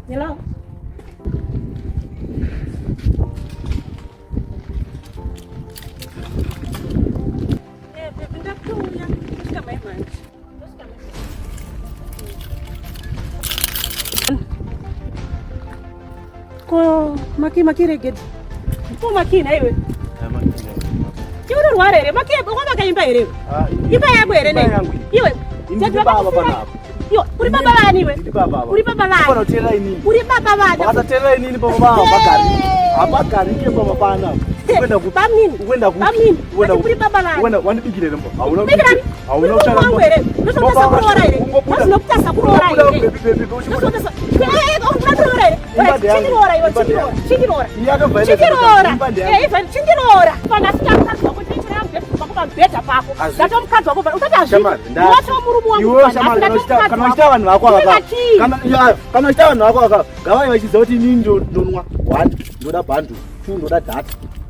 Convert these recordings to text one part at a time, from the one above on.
Hello. Eh, baby, ndakuuya. Ndosvika mai manje. Ndosvika mai. Ko maki maki regedi. Ko maki na iwe. Iwe unorwara here? Maki wavaka imba here? Ah, Imba yako here nei? Iwe. Ndiri baba panapa. Iwe, uri baba vani iwe? Ndiri baba ava. Uri baba vani? Unoteerera inini. Uri baba vani? Wakasateerera inini baba vava hapagariki. Hapagarike baba pana. Ukuenda kupi? Bamnini. Ukuenda kupi? Bamnini. Ukuenda Ati kupi? uri baba vani? Ukuenda wandibikire here? Hauna Bikirani? Hauna Uri murume wangu here? Ndozvinotasa kuroora here? Ndozvinokutasa kuroora Ungobuda here? baby baby baby uchibuda. Ndozvinotasa. Eh, eh, ungandiroora here? Imba ndeyangu. Chindiroora iwe, Imba chindiroora. ndeyangu. Chindiroora. Yakabva ine- Chindiroora. Imba ndeyangu. Eh, Ivan, chindiroora. Pana sita mukadzi wako ndinotora mubhedha pako pamubhedha pako. Hazvi- Ndato mukadzi wako usati hazviiti. Shamari, nda- Ndinoto murume wangu Iwewe pana, shamari, ndato mukadzi kana wako. uchiita vanhu vako ava Ndine chii? kana ya, kana uchiita vanhu vako ava ngavai vachiziva kuti inini ndonwa one ndoda bhandu two ndoda data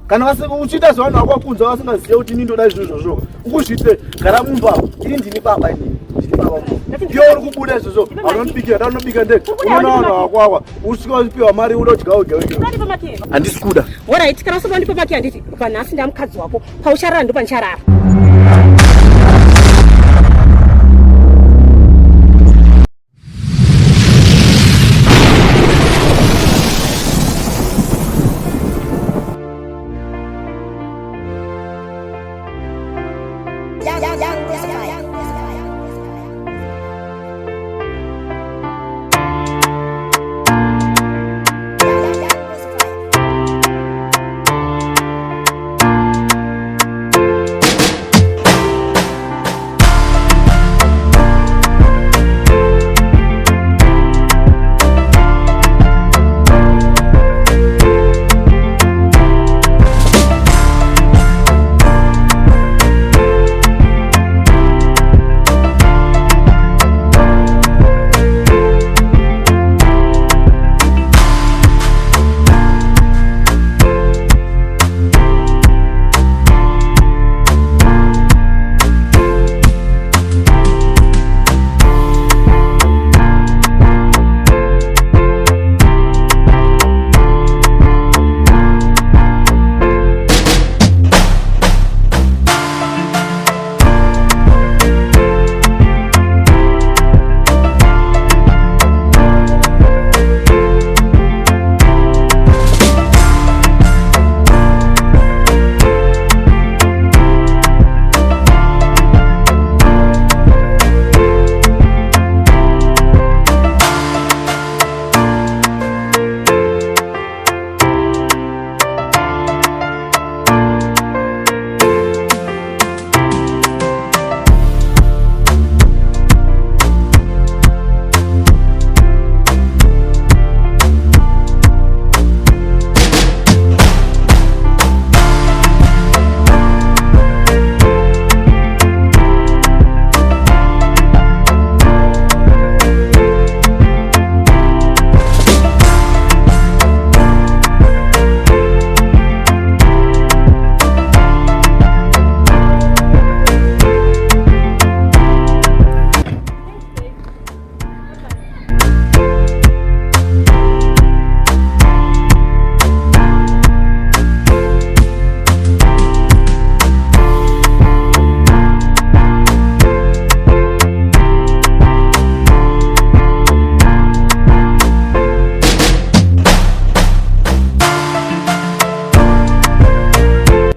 kana uchiita zvevanhu vako kunze vasingazive kuti inini ndoda izvo izvozvo ukuzviite gara mumba ini ndini baba inini ndini baba mumba iwe uri kubuda izvozvo haunondibikira da unobika ndege unoona vanhu vako ava usvika uchipiwa mari uda kudya wega wega Unondipa maki here? handisi kuda Alright, kana usati wandipa maki handiti kubva nhasi ndamukadzi wako paucharara ndopandicharara. Young, young, young,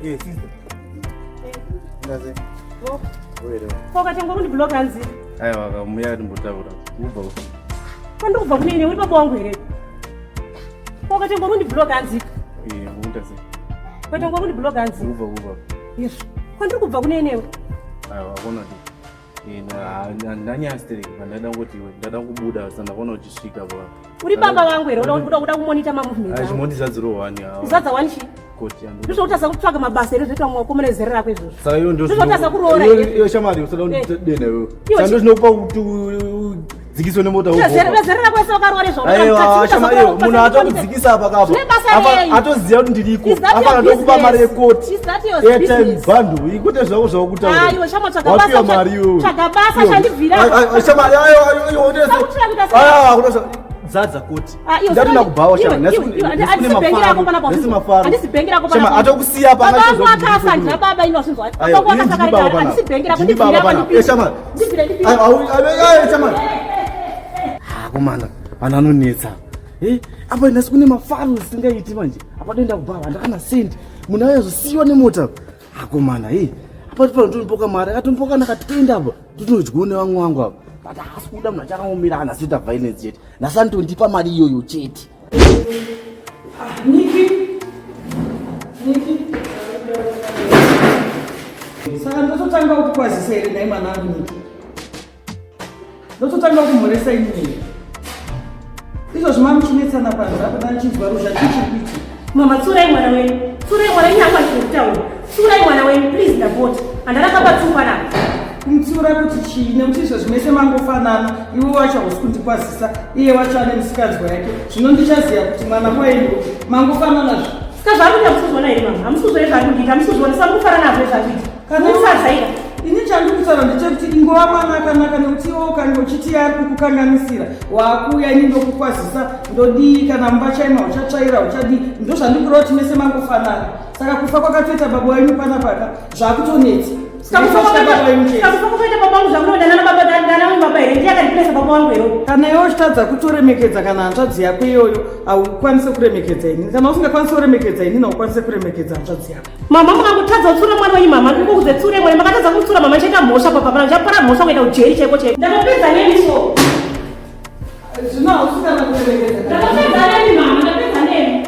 Eh, sister. Ngaze. Wait. Ko ukatengwa kundiblock hanzi. Aiwa kamuya ndimbotaura. Ubva ku. Kwandiri kubva kunene uri baba wangu here? Ko ukatengwa kundiblock hanzi. Eh, uta sei. Ukatengwa kundiblock hanzi. Ubva ubva. Yes. Kwandiri kubva kunenewe. Aiwa akona ti. Eh, na ndanyasitereka ndada kuti iwe ndada kubuda saka ndakaona uchisvika pa. Uri baba vangu here? Uda uda kumonita mamovements. Ai angu. chimondizadziro wani hawa. Kuzadza wani chii? Koti yangu. Ndizvokutasa kutsvaga mabasa here zvoita mumwe wakomana zera rako izvozvo. Saka iyo ndo Ndizvokutasa kuroora Iyo here? iyo shamari usada Eh. kundidena iwe. Iwe Saka ndo zvinokupa kuti udzikiswe nemota Zera zera rako wese wakaroora izvo. Aiwa, shamari iyo munhu atokudzikisa apa kapo. Zvine basa Apa rei? atoziva kuti ndiriko. Is that your Apa atokupa mari business? yekoti. Is that your Airtime business? bundle. Ikote zvako zvakutaura. Aiwa, shama, tsvaga Wapiwa basa, mari iwewe. tsvaga basa, Iwe. chandibvira. Ai, ai, Shamari ayo ayo iyo Sakutira kuita sei? Aiwa, kunosa. Zadza koti. Ah, iwe Ndatoenda kubhawa shama. iwe, Nhasi iwe, kune- iwe, nhasi kune handisi bhengi mafaro. rako panapa, Nhasi mafaro. handisi bhengi rako Shama, panapa. atokusiya pana Baba vangu achizwa akafa, kuti ndina baba ino zvinzwa. Aiwa, Baba vangu ini akafa ndini kare baba kare, panapa. handisi bhengi rako, Ndini ndibvire baba apa, panapa. ndibvire. Eh, shama. Ndibvire, ndibvire. Aiwa, au- aiwa, aiwa, shama. Ah, komana, vanhu vanonetsa. Eh, apa nhasi kune mafaro zvisingaiti manje. Apa doenda kubhawa, handakana sendi. Munhu ayazosiyiwa nemota. Akomana, eh. Apa pano totomboka mari, akatomboka nakatenda apa. Totonodyiwa nevamwe vangu apa. But haasi kuda munhu achakangomira nhasi ita violence chete. Nhasi anotondipa mari iyoyo chete. Niki, Niki, saka ndototanga kukukwazisa here nhai mwanangu Niki? Ndototanga kumhoresa ini here? Izvozvi mamuchinetsana panze apo ndanichinzwa ruzha, chii chiri kuitika? Mama, tsurai mwana wenyu. Tsurai mwana wenyu, hangu achiri kutaura. Tsurai mwana wenyu, please, ndapota. Handana kabatsu panapa. Kumutsiura kuti chii? Nekuti izvozvi mese mangofanana, iwe wacho hausi kundikwazisa, iye wacho ane musikanzwa yake. Zvino ndichaziva kuti mwana kwaendiwo mangofanana zve. Saka zvaari kuita hamusi kuzviona here mama? Hamusi kuzviona zvaari kundiita, hamusi kuzviona. Saka mukufara nazvo zvaari kuita. Kana Musadzaira. Ini chandiri kutaura ndechekuti ingova mwana akanaka, nekuti iwe ukange uchiti ari kukukanganisira, waakuuya, ini ndokukwazisa, ndodii? Kana mumba chaimo hauchatsvaira, hauchadii. Ndozvandikura kuti mese mangofanana. Saka kufa kwakatoita baba wenyu panapaka zvakutonetsa. Saka kufa Baba wenyu chete. saka kufa kwakaita baba vangu zvamunodanana baba dana wenyu baba here? Ndiye akandipinesa baba vangu here? Kana iwe uchitadza kutoremekedza kana hanzvadzi yako iyoyo, haukwanisi kuremekedza inini. Kana usingakwanisi kuremekedza inini, haukwanisi kuremekedza hanzvadzi yako. Mama, mukangotadza kutsura mwana wenyu, mama, ndikukuudze, tsure mwana. Makatadza kumutsura mama, ndichaita mhosva papa pana, ndichapara mhosva kuenda kujeri chaiko chaiko. Ndakapedza nemi so. Zvino hausi kana kuremekedza. Ndakapedza nemi mama, ndapedza nemi.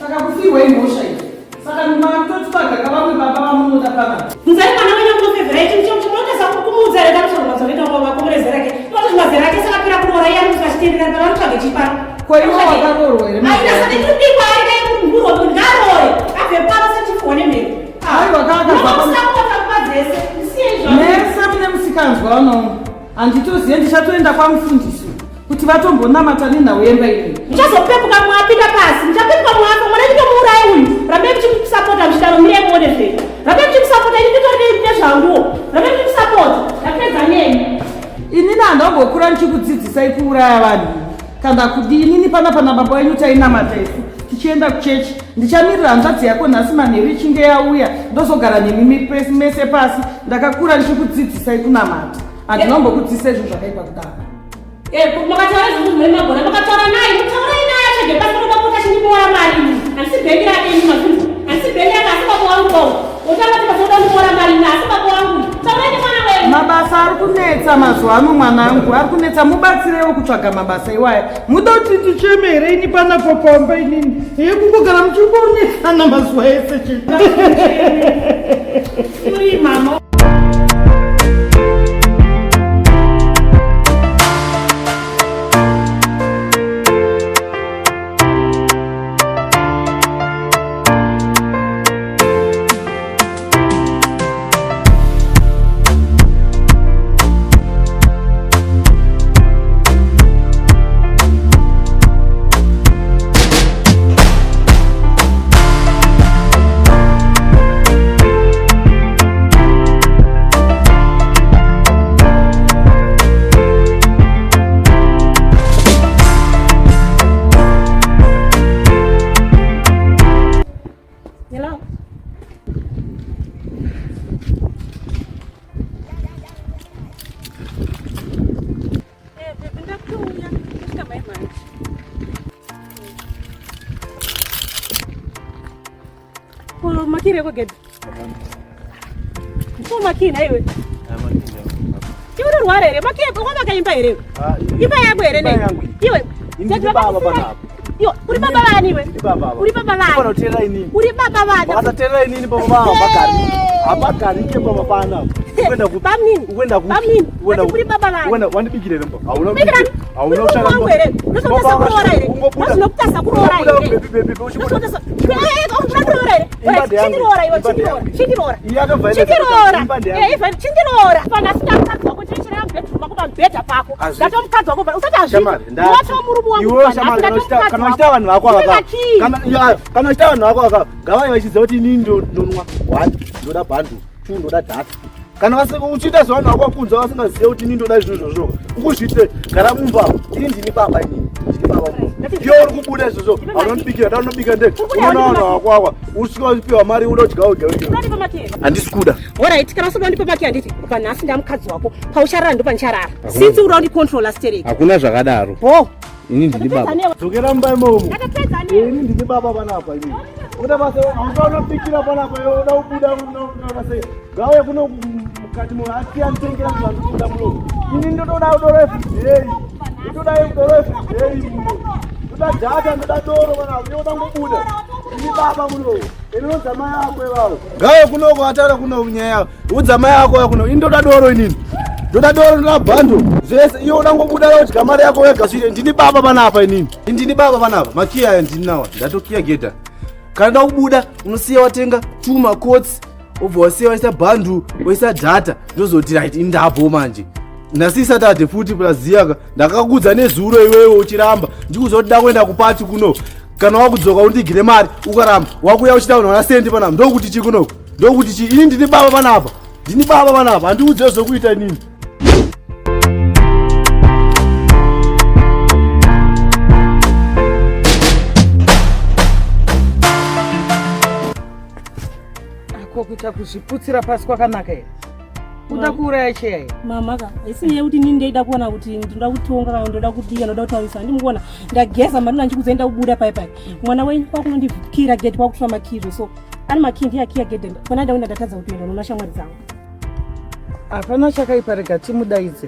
Saka kufirwa imhosva iyi? Saka matotsvaga kavamwe baba vamunoda panapa. Bvunzai mwana wenyu munofevhera ichi muchinotasa kumuudza here pamusoro mazoreta wakomurezera rake. Unoti mazera ake sakapera kuroora iye ari kusvika achitenderera pana vanotsvaga chipano. Ko iwe wakaroorwa here? Aina saka ndikudikwa ari dai murwa kuti ngaroore. Abve pano sechifuwa nemhepo. Aiwa, kakabva pano. Unomusapota nguva dzese. Ndisiye izvozvo. Mese mune musikanzwa vanoona, handitozive. Ndichatoenda kwamufundisi kuti vatombonamata nenhau yemba iyi. Muchazopepuka mwapinda pasi, muchapepuka mwafa. Mwana nditomuurayi uyu. Rambai muchimusapota muchidaro, mirei muone zvenyu. Rambai muchimusapota, ini nditori nezvanguwo. Rambai muchimusapota, ndapedza nemi. Inini handambokura ndichikudzidzisai kuuraya vanhu kana kudii. Inini panapa nababa wenyu tainamata isu tichienda kuchechi. Ndichamirira hanzvadzi yako nhasi manheru, ichinge yauya ndozogara nemi mese pasi. Ndakakura ndichikudzidzisai kunamata, handinambokudzidzisai zvinhu zvakaipa kudaro. Makataura zvinhu mune magona, makataura naye, mutaurai naye atsvage pasi panoda kuita chindimora mari. Ini handisi bhengi rake ini, mazvinhu handisi bhengi rake, asi baba wangu bau otanga kuti pasoda ndimora mari ini, asi baba wangu. Taurai nemwana wenyu. Mabasa ari kunetsa mazuva ano mwanangu, ari kunetsa. Mubatsirewo kutsvaga mabasa iwaya. Muda kuti ticheme here ini panapo pamba inini ye kungogara muchingonetsana mazuva ese chete? Uri mama. Hello. Eh, baby, ndakuuya. Kusvika mai manje. Ko makiri eko gedhi? Ko makina iwe? Iwe unorwara here? Makiri wavaka imba here? Imba yako here nei? Imba yangu iyi. Iwe. Ini ndiri baba panapa. Iwe, uri baba vani iwe? Ndiri baba ava. Uri baba vani? Unofanira kuteerera inini. Uri baba vani? Vakasateerera inini baba vavo havagariki. Havagarike baba panapa. Ukuenda kupi? Bamnini. Ukuenda kupi? Bamnini. Ukuenda Ati kupi? uri baba vani? Ukuenda wandibikire here mba? Hauna Bikirani? Hauna Uri kutsvaka wangu here? Ndozvakutasa kuroora here? Ungobuda. Ndozvinokutasa kuroora Ungobuda here? baby, baby, baby, uchibuda. Ndozvinokutasa. Eh, eh, ungandiroora here? Imba Alright, ndeyangu. chindiroora iwe, Imba chindiroora. ndeyangu. Chindiroora. Iyi yakabva ine- Chindiroora. Imba ndeyangu. Eh, Ivan, chindiroora. Pana asina mukadzi wako, chindiroora mubedroom mako pamubhedha pako. Hazvi- Ndatova mukadzi wako, usati hazviiti. Shamari, ndati. Ndotova murume wangu Iwewe pana, shamari, asi kana ndatova uchita- mukadzi kana wako. uchita vanhu vako ava Ndine ka- makii. kana uchita vanhu vako ava ngavai vachiziva kuti inini ndonwa one, ndoda bundle two, ndoda data. Kana uchiita zvevanhu vako kunze vasingazive kuti inini ndoda izvozvo, ukuzviite, gara mumba. Ini ndini baba, inini ndini. baba muno. Iwe uri kubuda izvozvo haunondibikira ndanobika ndega. Unoona vanhu vakwawa usvika uchipiwa mari unodya wega wega. Handisi kuda. Alright, kana usikuda ndipe maki handiti kubva nhasi ndamukadzi wako paucharara ndopanicharara. Since uri undicontroller stereki. Hakuna zvakadaro. Oh. Ini ndini baba. Dzokera mumba imomo. Ini ndini baba panapa ini. Uda basa haunobikira panapa iwe uda kubuda unoda sei. Gauye kuno mukati mo asi anditengera zvanhu kubuda muno. Ini ndotoda doro everyday. Ndotoda doro everyday muno. Ndoda data ndoda doro panapa iwe uda kubuda. Ini baba muno. Ini unodza mai ako ivavo. Gauye kunoko ataura kuno nyaya yako. Udza mai ako kuno. Ini ndoda doro inini. Ndoda doro ndoda bhando. Zvese iwe uda ngobuda udya mari yako wega zvile. Ndini baba panapa inini. Ndini baba panapa. Makiya aya ndini nawa. Ndatokiya gedha. Kana nda kubuda unosiya watenga two macoats obva wasiya waisa bhandu waisa data ndozoti right indapo manje. Nhasi Saturday futi plus ziyaka ndakakudza nezuro iwewe uchiramba ndikuzoti ndakuenda kupati kuno kana wakudzoka undigire mari ukaramba wakuya uchida kunoona sendi panapa ndokuti chi kunoku ndokuti chi ini ndini baba panapa ndini baba panapa handiudze zvekuita inini. Ko kuita kuzviputsira pasi kwakanaka here? Kuda kuuraya cheya here? Mama ka, haisi nyaya yekuti inini ndaida kuona kuti ndinoda kutonga kana ndoda kudii ndoda kutaurisa. Handimukuona ndageza mari ndachikuudza ndaida kubuda pai pai. Mwana wenyu kwakunondikira gate kwakutora makii so ari makii ndiye akiya gate kwana ndaenda ndatadza kutoenda unoona shamwari dzangu. Hapana chakaipa rega timudaidze.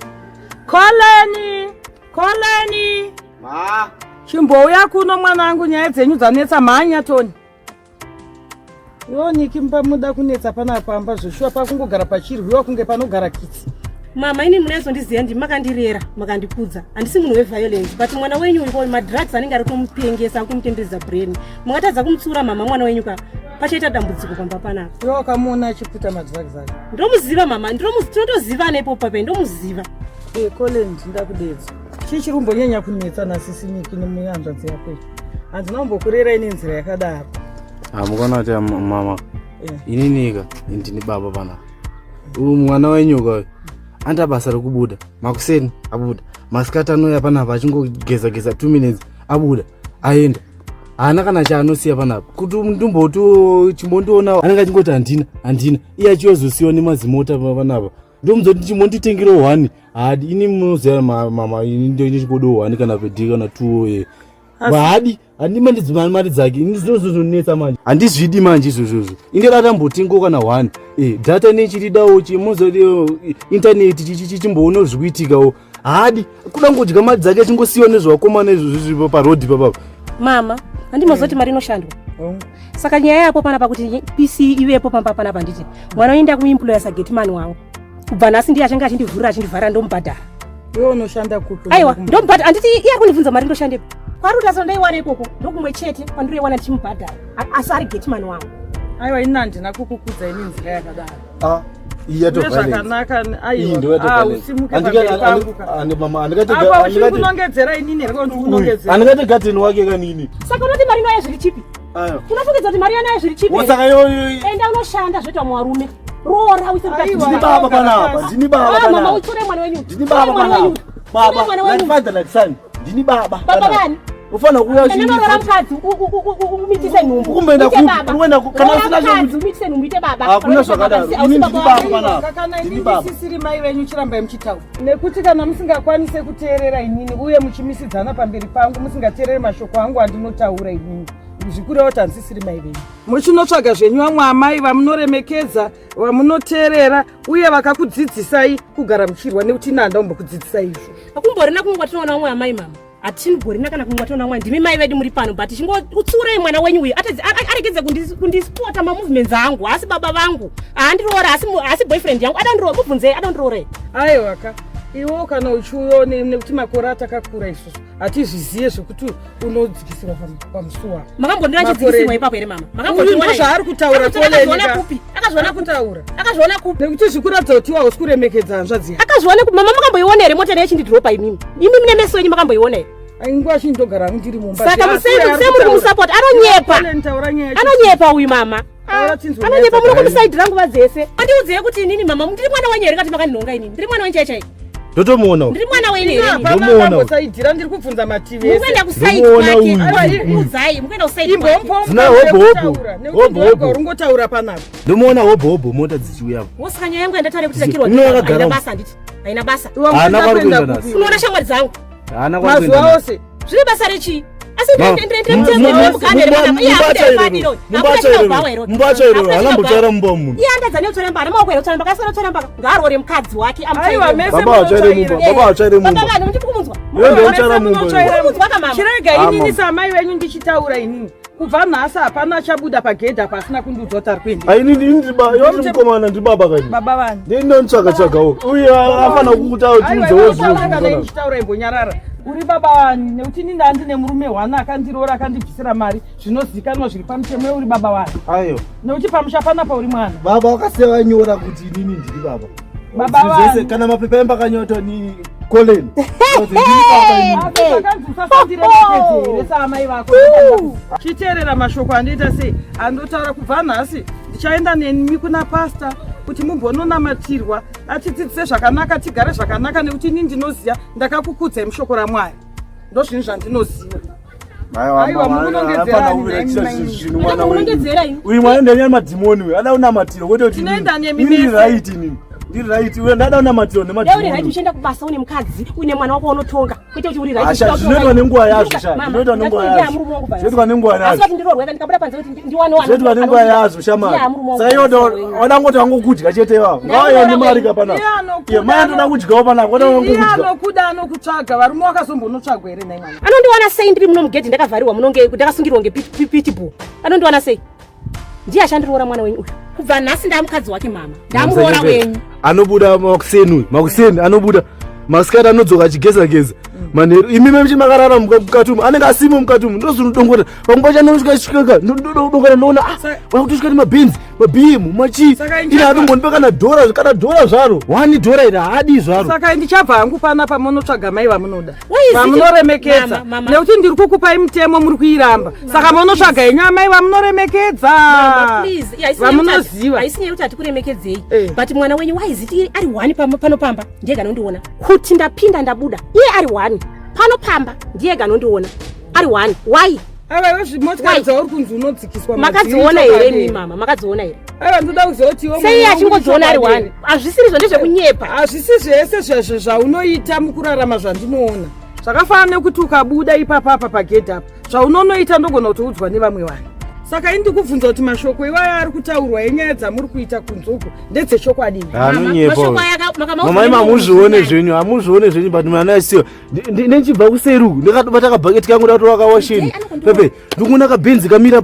Koleni! Koleni! Ma. Chimbouya kuno mwanangu nyaya dzenyu dzanetsa mhanya Tony. Iwo Niki muda kunetsa panapa amba zveshuwa pakungogara pachirwiwa kunge panogara kitsi. Mama ini munazondiziva ndimi makandirera makandikudza handisi munhu weviolence but mwana wenyu uyu madrugs anenge ari kumupengesa kumutenderedza brain mungatadza kumutsiura mama mwana wenyu ka pachaita dambudziko pamba panapa. Iwe wakamuona achiputa madrugs ake? Ndomuziva mama tinotozivana ipopo papai ndomuziva. Eh, Colin ndakudedza. Chii chiri kumbonyanya kunetsa nasisi Niki nemuhanzvadzi yako iyi? Handina kumbokurerai nenzira yakadaro. Hamukona kuti mama ininika ndini baba panapa. Uyu mwana wenyu uyu anda basa rekubuda makuseni abuda masikati anouya panapa achingogeza geza 2 minutes abuda aenda haana kana chaanosiya panapa kuti ndimboti chimbondiona anenge achingoti handina handina iye achiyozosiyiwa nemazimota panapa ndomuzoti chimbonditengerawo one haadi ini munoziva mama ini ndichingodawo one kana pedhi kana two e haadi handi mari mari dzake ini zvinozonetsa manje handizvidi manje izvozvozvo inde dambotengo kana one e data nechiridawo chimuzoti intaneti chichimboona zviri kuitikawo haadi kuda ngodya mari dzake achingosiyiwa nezvevakomana izvozvo parodhi papapa. Mama handimozoti mari inoshandwa saka nyaya yapo panapa kuti pc ivepo pamba panapa handiti mwana unoenda kuemployer sagetimani wavo kubva nhasi ndiye achange achindivhurira achindivhara ndomubhadhara. Iwe unoshanda kupi? Aiwa ndomubhadhara handiti iye ari kundibvunza mari ndoshandepi kwari kuti asondaiwana ikoko ndokumwe chete kwandiroiwana ndichimubhadhara asi ari getimani wangu. Aiwa ini handina kukukudza ini nzira yakadaro. Ah, iyi yato zvakanaka Iyi ndo yato aiwa violence. usimuke pamberi pangu ka. Mama, andikati Apa uchiri kunongedzera inini here kuti kunongedzera? Andikati garden wake kanini. Saka unoti mari inoya zviri chipi? Ayo. Unofungidza kuti mari inoya zviri chipi? Saka yo enda unoshanda zvoita mwarume. Roora uise mukadzi. Ndini baba panapa, ndini baba Ah, mama panapa. utsure mwana wenyu. Ndini baba panapa. Baba, like father like son. Ndini baba. Baba vani? Ufanira kuuya Enda unorora mukadzi umitise nhumbu. Ukumboenda Uite kupi? baba. Unoenda ku- kana Roora usina mukadzi chokuti- umitise nhumbu ite baba. Hakuna zvakadaro. Ausi Ini ndini baba baba wangu. panapa. Kana Ndini inini baba. ndisisiri mai venyu chirambai muchitaura. Nekuti kana musingakwanise kuteerera inini uye muchimisidzana pamberi pangu musingateereri mashoko angu andinotaura inini zvikureva kuti handisisiri mai venyu. Muchinotsvaga zvenyu vamwe amai vamunoremekedza vamunoteerera uye vakakudzidzisai kugara muchirwa nekuti ini handambokudzidzisai izvo. Hakumborina kumwe kwatinoona vamwe amai mama. Hatimborina kana kumwe kwatinoona vamwe ndimi mai vedu muri pano but chingoutsiurai mwana wenyu uyu aregedze kundisipota mamovements angu asi baba vangu haandiroora asi boyfriend yangu adandiroora mubvunzei adandiroorei. Aiwa ka iwe kana uchiuyawo nekuti makore atakakura isusu hatizviziye zvekuti unodzikisirwa pamusuwa. Makambondira chidzikisirwa ipapo here mama? Makambondira zvaari kutaura Koleni kupi? Akazviona kutaura. Akazviona kupi? Nekuti zvikuratidza kuti iwe hausi kuremekedza hanzvadzi yako. Akazviona kupi? Mama makamboiona here mota yechindidhiropa imimi? Imi mune meso enyu makamboiona here? Nguva zhinji ndogara hangu ndiri mumba. Saka musei muri kumusapota anonyepa. Anonyepa uyu mama. Anonyepa muri kumusaidhira nguva dzese. Andiudzei kuti inini mama ndiri mwana wenyu here kati makandinhonga inini? Ndiri mwana wenyu chai chai. Ndotomuona uyu. Ndiri mwana wenyu here? Hapana Ndomuona. akambosaidhira ndiri kubvunza mativi ese. Mukuenda kusaidi Ndomuona kwake. uyu. Aiwa, Muudzai, mukuenda kusaidi kwake. Imbompo Zina hobho, hobho. Hobho, hobho. urungotaura panapa. Ndomuona hobho hobho mota dzichiuya. Wosaka nyaya yangu yandataura yekuti takirwa Ino yakagara haina umu. basa handiti. Haina basa. Iwe Haana mukuenda kwari kuenda kuenda kupi? nhasi. Unoona shamwari dzangu. Haana kwari Mazuva kuenda. ose. Zvine basa rechii? Asi Ma- Mumbacha iro haana mbotsvaira mumba munhu. Iye andadza nekutsvaira mumba, haana maoko here kutsvaira mumba, akasara kutsvaira mumba, ngaaroore mukadzi wake Aiwa, amutsvaire. mese Baba hatsvaire mumba, munotsvaira. baba hatsvaire Baba mumba. vanhu muchiri kumunzwa. Iwe ndiwe Mese utsvaira mumba. munotsvaira Uri kunzwa kamama? Chirega Ah, inini mama. samai venyu ndichitaura inini. Kubva nhasi hapana achabuda pagedhi apa asina kundiudza kuti ari kuenda. Ai, ini ndiri mukomana, ndiri baba kani. Baba vani. Ndini ndonitsvaga tsvagawo. Uye afana kukuta Aiwa, tiudzewo iwe zviro utaura kana zvinhu. ndichitaura imbonyarara. Uri baba wani nekuti inini handine murume hwana akandiroora akandibvisira mari zvinozivikanwa zviri pamutemo iwe uri baba wani Ayo. nekuti pamusha panapa uri mwana. Baba wakasiya vanyora kuti inini ndiri baba. Baba Zvinhu zvese vani. kana mapepa emba akanyora ni Colin. Kuti ndiri baba inini. Asi zvakanzi usasandiremekedze here saamai vako. Chiteerera mashoko andoita sei andotaura kubva nhasi ndichaenda nemi kuna pasta kuti mumbononamatirwa atidzidzise zvakanaka tigare zvakanaka nekuti inini ndinoziva ndakakukudzai mushoko raMwari ndozvinhu zvandinoziva. Aiwa, mukunongedzera ani, nai, zvinhu mwana wenyu. Munongedzera imi. Uyu mwana ndanyanya madhimoni uyu ada kunamatira kwete kuti Tinoenda nemi ndiri mese. right inini. Ndiri right uyu ndada kunamatira Dai uri right nemadhimoni. uchienda kubasa une mukadzi, une mwana wako unotonga. Kwete kuti uri right. Asha zvinoitwa nenguva yazvo sha. Zvinoitwa nenguva yazvo. Zvinoitwa nenguva Asi yazvo. vati ndiroorwe ndikabuda panze kuti ndiwane wana. Zvinoitwa nenguva yazvo shamari. Saka iwe wadangoti wangokudya chete ivavo. Ngauye nemari ka panapa. Iye anokuda, Iye mai anoda kudyawo panapa. Wada Iye wangokudya. anokuda anokutsvaga varume wakazombonotsvagwa here nhai mwana. Anondiwana sei ndiri muno mugedhi ndakavharirwa munonge ndakasungirwa ngepitbull. Anondiwana sei? Ndiye achandiroora mwana wenyu uyu. Kubva nhasi ndaamukadzi wake mama. Ndamuroora wenyu. Anobuda makuseni uyu. Makuseni anobuda. Masikati anodzoka achigeza geza. Manheru imi memuchi makarara mukati umu anenge asimo mukati umu ndozvinodongora pamwe pacho anosvika svikaka ndodongora ndoona ah vakutosvika nemabhinzi mabhimu machii Saka ine atongonipa kana dhora kana dhora zvaro wani dhora iri haadi zvaro Saka ndichabva hangu panapa munotsvaga mai vamunoda Why is it- vamunoremekedza Mama, mama. nekuti ndiri kukupai mutemo muri kuiramba saka munotsvaga henyu amai vamunoremekedza Mama, please. Yeah, haisi nyaya yekuti- vamunoziva haisi nyaya yekuti hatikuremekedzei Eh. but mwana wenyu waiziti ari one pano pamba ndiye anondiona kuti ndapinda ndabuda iye ari one pano pamba ndiye anondiona ari one why aiwa iwe zvimotikari Why? dzauri kunzi unodzikiswa makadziona madziri here chokwadi. imi mama makadziona here aiwa ndoda kuziva kuti iwe sei mwana wangu achingodziona ari chokwadi one here. hazvisirizvo ndezvekunyepa hazvisi zvese zvezvo zvaunoita mukurarama zvandinoona zvakafanana nekuti ukabuda ipapapa pagedhi apa zvaunonoita ndogona kutoudzwa nevamwe vanhu saka ini ndikubvunza kuti mashoko iwayo ari kutaurwa enyaya dzamuri kuita kunze uku ndedzechokwadi here? Anonyepa Mashoko uyu. aya makamaudza Mama imi nemunhu hamuzvione usina. zvenyu hamuzvione zvenyu but mwana asiwa ndichibva kuseri uku ndakatobata kabhaketi kangu ndatowa kawasheni Ndei anokundiona. pepe ndikuona kabhenzi kamira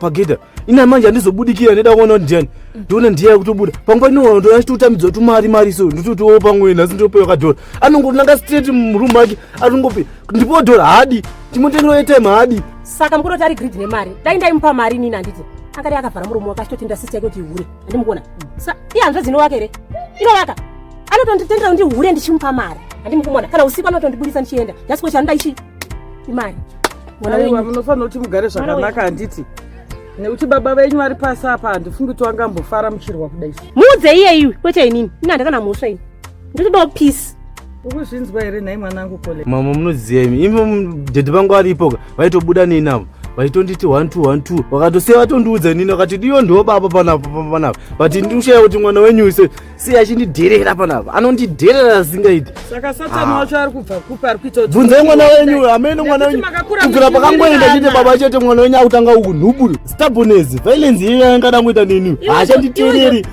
pagedha ina manje handizobudikira ndida kuona kuti ndiani ndiona ndiye akutobuda panguva inoona ndoona achitotambidzwa tumari mari so nditotiwo pamwe nhasi ndopewa kadhora anongonanga straight murumu make atongopi ndipo dhora haadi chimutengero airtime haadi saka mukuru kuti ari greedy nemari dai ndaimupa mari inini handiti akadai akavhara muromo wake achitotenda sister yake kuti hure handimukuona sa iye hanzvadzi inovaka here inovaka anotonditendera kuti ndihure ndichimupa mari handimukumona kana usiku anotondibudisa ndichienda just kuti anoda ichi imari mwana aiwa wenyu munofanira kuti mugare zvakanaka handiti nekuti baba venyu vari pasi apa handifungi kuti vangambofara muchirwa kudai muudze iye iwe kwete inini ini handakana mhosva ini nditodawo peace ukuzvinzwa here nhai mwanangu kole mama munoziva imi imi dhedhi vangu varipoka vaitobuda neni vaitonditi 1 2 1 2 vakatosiya vatondiudza inini vakati diyo ndiwo baba panapa panapa but ndikushaya kuti mwana wenyu se sei achindidherera panapa anondidherera asingaiti saka satani wacho ari kubva kupi ari kuita kuti bvunzai mwana wenyu hamene mwana Nekuti wenyu makakura kubvira pakangoenda chete muchiwirirana. baba chete mwana wenyu akutanga ukunhuburu stubbornness violence iyoyo yangada kuita neni haachanditereri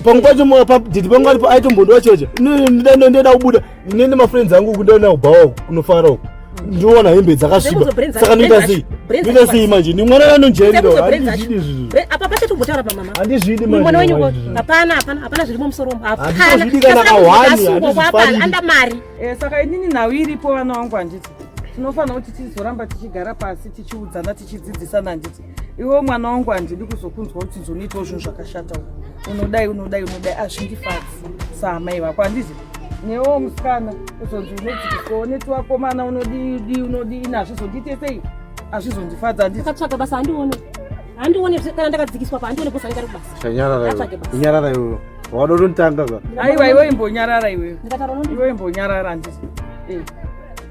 pamwe pacho dhidhi pangu aripo aitombondiwa cheche ndeda kubuda nene mafriends angu kundaenda kubhawa uku kunofara uku ndinowana hembe dzakasviba Dzekuzo brains saka ndoita brains sei brains ndoita sei manje ni mwana anonjerera Dzekuzo brains handizvidi izvizvo apa pachatombotaura pamama Handizvidi mwana wenyu manje. hapana hapana hapana zvirimo musoro umu hapana Handizvidi kana kahwani, handizvifariri. anda mari Eh, saka inini nhau iripo vana vangu handiti tinofanira kuti tizoramba tichigara pasi tichiudzana tichidzidzisana handiti iwe mwana wangu handidi kuzokunzwa kuti nzonoitawo zvinhu zvakashata uku unodai unodai unodai azvindifadzi saamai vako handiti newewo musikana kuzonzi unodzikiswawo netiwakomana unodii unodii ini hazvizondiite sei hazvizondifadza handiti ndakatsvaga basa handione handione kana ndakadzikiswa pa handione bosa ndikari kubasa nyarara Atsvage basa. iwe nyarara iwewe Wada kutonditanga ka. Aiwa iwe imbonyarara iwewe. Ndikataura unondi Iwe imbonyarara handiti. Eh.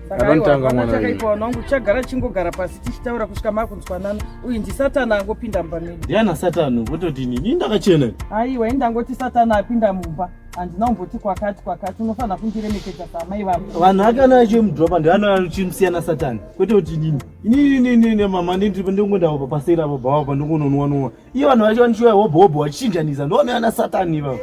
Saka aiwa Akanditanga hapana mwana uyu. chakaipa wanangu chagara chingogara pasi tichitaura kusvika makunzwanana. Uyu ndisatani angopinda mumba medu. Ndiana satani kutoti ini ndakachena. Aiwa ini ndangoti satani apinda mumba. Handina kumboti kwakati kwakati unofanira kundiremekedza saamai vangu. Vanhu akana achimudropa ndiana achimusiyana satani. Kwete kuti inini. Inini inini mama ndingonda pasera apa bhawa pa ndingononwa nwa. Iye vanhu vacho vanochiuya hobho hobho vachichinjanisa ndoona satani ivavo.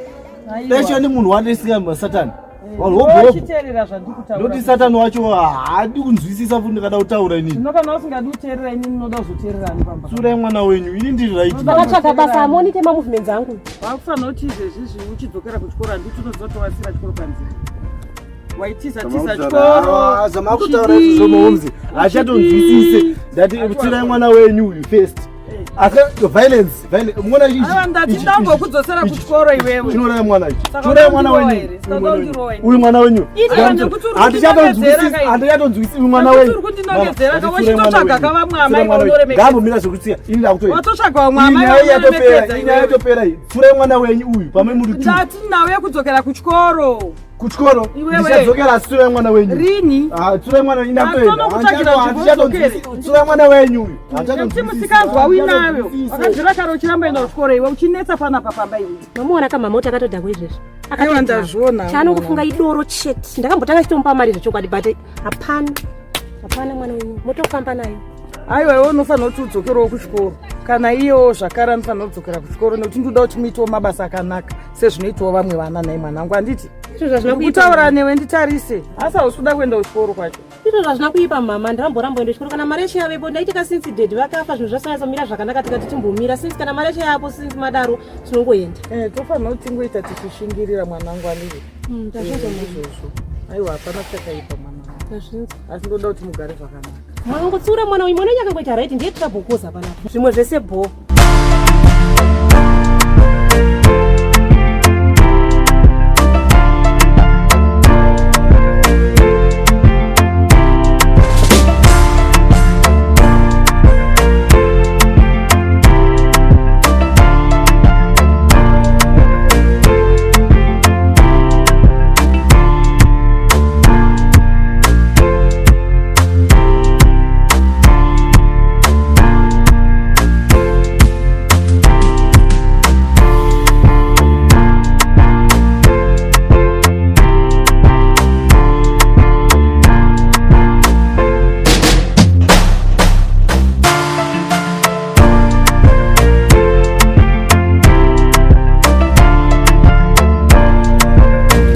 Dai ni munhu wanesinga satani. Vanhu hobho hobho. Uchiteerera zvandikutaura. Ndoti satani wacho haadi kunzwisisa futi ndikada kutaura inini. Zvino kana usingadi kuteerera inini unoda kuzoteerera ani pamba? Tsurai mwana wenyu ini ndiri right. Ndakatsvaga basa amonite mamovements angu. Wakufanira kuti izvezvizvi uchidzokera kuchikoro handiti unoziva kuti wasira chikoro panzira. Waitiza tiza chikoro. Zvamakutaura izvozvo momuzi hachatonzwisise. Ndati tsirai mwana wenyu uyu first. Asi violence, violence. Mwana ichi. Aiwa ndati ndambokudzosera kuchikoro iwewe. Chinouraya mwana ichi. Saka Chinouraya mwana unondirowa wenyu. here? Saka unondirowa here? Uyu mwana wenyu. Aiwa, nekuti uri Handichatonzwisisi, kundinongedzera ka iwe. handichatonzwisisi uyu mwana Nekuti wenyu. uri kundinongedzera ka, Mama, tsirai mwana wachitotsvaga wenyu. ka vamwe amai Tsirai mwana wenyu. vaunoremekedza. Ngambomira zvekutsiya. Ini ndakutoenda. Watotsvaga vamwe amai Inyaya yatopera, vaunoremekedza inyaya iwewe. yatopera iyi. Tsirai mwana wenyu uyu pamwe muri two. Ndati nawe kudzokera kuchikoro. Kuchikoro Iwewe. ndichadzokera asi tsirai mwana wenyu. Rini? Ah, tsirai mwana wenyu ndakutoenda. Hatono kutsvagira nzvimbo udzokere. Tsirai mwana wenyu uyu. Nekuti musikanzwa uinayo. Wakabvira kare uchiramba enda kuchikoro iwe uchinetsa panapa pamba iwe. Mamuona ka mama kuti akatodhakwa izvezvi. Aiwa ndazviona. Chaanokufunga idoro chete. Ndakambotanga chitomupa mari zvechokwadi but hapana. Hapana mwana wenyu. Motofamba naye. Aiwa iwe unofanira kuti udzokerewo kuchikoro. Kana iyewo zvakare anofanira kudzokera kuchikoro nekuti ndinoda kuti muitewo mabasa akanaka sezvinoitawo vamwe vana nhai mwanangu handiti. Izvo zvazvina kuipa. Kutaura newe nditarise. Asi hausi kuda kuenda kuchikoro kwacho. Izvo zvazvina kuipa mama ndamboramba ende chikoro kana mari yacho yavepo ndaitika since dad vakafa zvinhu zvasanyatsa zvakanaka tikati timbomira since kana mari yacho yapo since madaro tinongoenda. Eh, tofanira kuti tingoita tichishingirira mwanangu handiti. Ndazvinzwa mama. Izvozvo. Aiwa hapana chakaipa mwanangu. Ndazvinzwa. Asi ndoda kuti mugare zvakanaka. Mwangotsiura mwana uyu mwana wenyu akangoita right ndiye trouble causer panapa. Zvimwe zvese bho.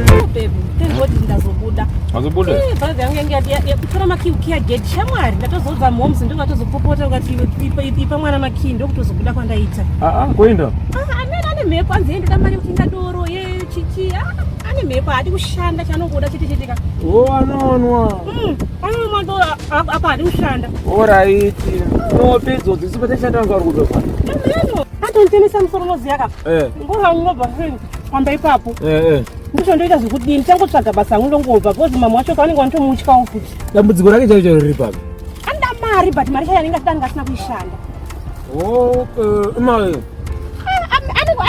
Oh, babe, thank God ndazobuda. Wazobuda? Eh, brother yangu yange kutora makii kukiya gate shamwari ndatozobva moms ndokatozopopota ukati ipa mwana makii ndokutozobuda kwandaita. Ah, ah, kuenda. Ah, amene ane mhepo anzi ndoda mari yekutenga doro yechichi. Ah, ane mhepo haadi kushanda chaanongoda chete chete ka. Oh, anonwa. Anomwa doro apa haadi kushanda. Alright. Unopedza udzisi patashanda wanga uri kubva. Ameno atonditemesa musoro unoziya ka. Eh. Ngora unobva sei kwamba ipapo. Eh, eh. Ndizvo ndoita zvekudini ndichangotsvaga basa hangu ndongobva because mama wacho kavanenge vanotomutyawo futi. Dambudziko rake chairo chairo riri papi? Anoda mari but mari chayo anenge achida anenge asina kuishanda. Okay, imari.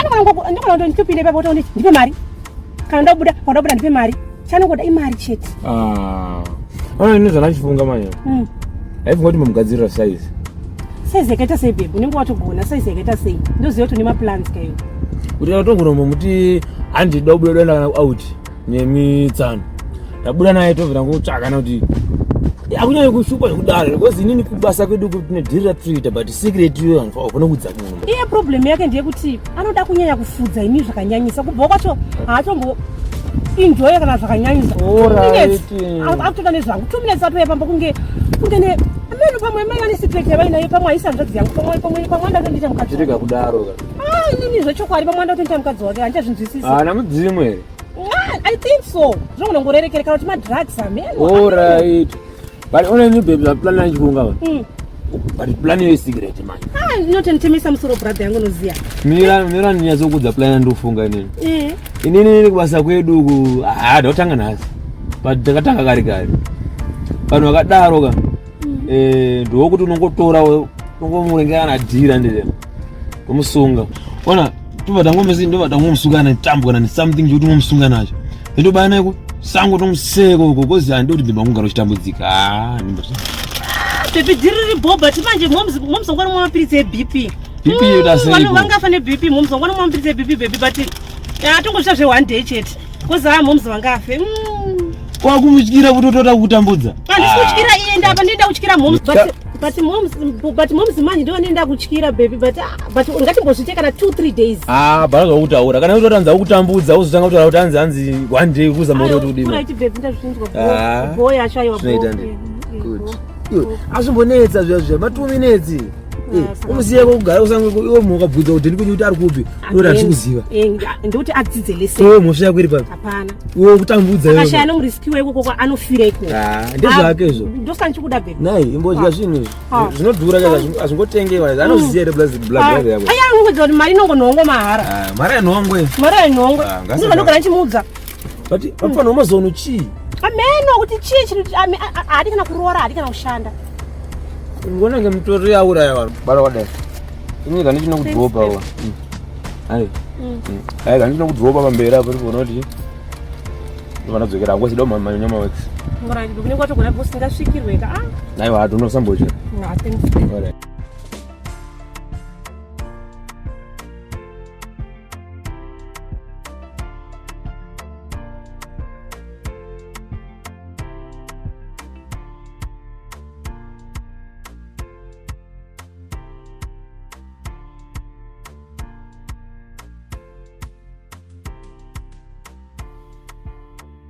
Anogona kundipinda ipapo kuti ndipe mari. Kana ndabuda, pandabuda ndipe mari. Chanongoda imari chete. Ah. Ona ini zvandachifunga manje. Aifunga kuti mamugadzirira size. Size yakaita sei babe? Unenge watogona size yakaita sei? Ndoziva kuti une maplans kaiwo. Kuti atogona muti handida kubuda doenda kana out nemitsano. Ndabuda naye tobva tangotsvaka kana kuti akunyanya kushupa zvekudaro because inini kubasa kwedu tine dhiri ratinoita but secret iyoyo hanofana kuudza munhu. Iye problem yake ndeyekuti anoda kunyanya kufudza ini zvakanyanyisa. Kubva kwacho haatombo enjoy kana zvakanyanyisa. Alright. Akutoda nezvangu. 2 minutes atouya pamba kunge kunge ne ameno pamwe mai vane secret yavainayo pamwe haisi hanzvadzi yangu pamwe pamwe pamwe ndatondiita mukadzi. Chirega kudaro ka. Ah, inini zvechokwadi pamwe ndatondiita mukadzi wake handichazvinzwisisi. Haana mudzimu here? Ah, I think so. Zvinogona kungorerekera kana kuti madrugs ameno. Alright. But ona ini babe plan yandichifunga. But plan iyo secret manje. Ah, inotonditemesa musoro brother yangu unoziya. Mira mira ndinyatsokuudza plan yandofunga inini. Eh. Inini ini kubasa kwedu uku ah ndakutanga nhasi. But ndakatanga kare kare. Vanhu vakadaro ka. Eh ndokuti unongotora unongomurengera kana dhira ndile. Tomusunga. Ona Tobva tangomesi ndobva tangomusunga netambo kana nesomething chekuti ngomusunga nacho. Then tobaya naye kusango tomuseka uko kozi handidi kuti bhebhi wangu ugare uchitambudzika. Ah, ndimbozvi. Baby dhiri riri bho but manje moms moms wangu anomwa mapiritsi eBP. BP yoita sei Vanhu ko? vangafa neBP moms wangu anomwa mapiritsi eBP baby but atongozvita zve one day chete. Kozi haa moms vangafe. Kwakumutyira kuti otoda kukutambudza. Handisi kutyira iye ndapa ndinoda kutyira moms but but moms but moms manje ndivo ndinoda kutyira baby but ah, but ngatimbozviite kana 2 3 days. Ah, bhala zvakutaura. Kana utotanza kukutambudza uzotanga kutaura kuti hanzi hanzi one day kuzama kuti udini. Alright baby ndazvinzwa Ah, bho. Bho yacho aiwa bho. zvinoita ndi. Good. Iwe, azvimbonetsa zviya zviya ma 2 minutes. Eh, Ah, umusiye kugara usange iwe munhu ukabvunza kuti ndini kuti ari kupi unoda handisi kuziva. Ndikuti adzidze lesson. Iwe mhosva yako iri papi? Hapana. Iwe kutambudza iwe. Akashaya nomuriskiwa ikoko anofira ikoko. Ah, ndezvake izvo. Ndosaka ndichikuda baby. Nai, imbodya zvinhu izvi. Ah. Zvinodhura chaizvo hazvingotengewa. Anoziva here blood blood brother yako. Aya anongoziva kuti mari inongonhongwa mahara. Ah, mari yanhongwe. Mari ainhongwa. Ah, ngasa- Ndizvo ndogara ndichimuudza. But vapfana vemazuva chii? Ameno kuti chii chino haadi kana kuroora haadi kana kushanda. Ngona nge mutoriro yauraya vanhu. Bara wadai. Ini kana ndichina kudropa wa. Ai. Ai kana ndichina kudropa pamberi apo ndikuona kuti ndovanadzokera hangu sida manyama works. Ngora ndinenge watogona kuti singasvikirwe ka. Ah, Aiwa hatonosambotya. no, thanks. Alright.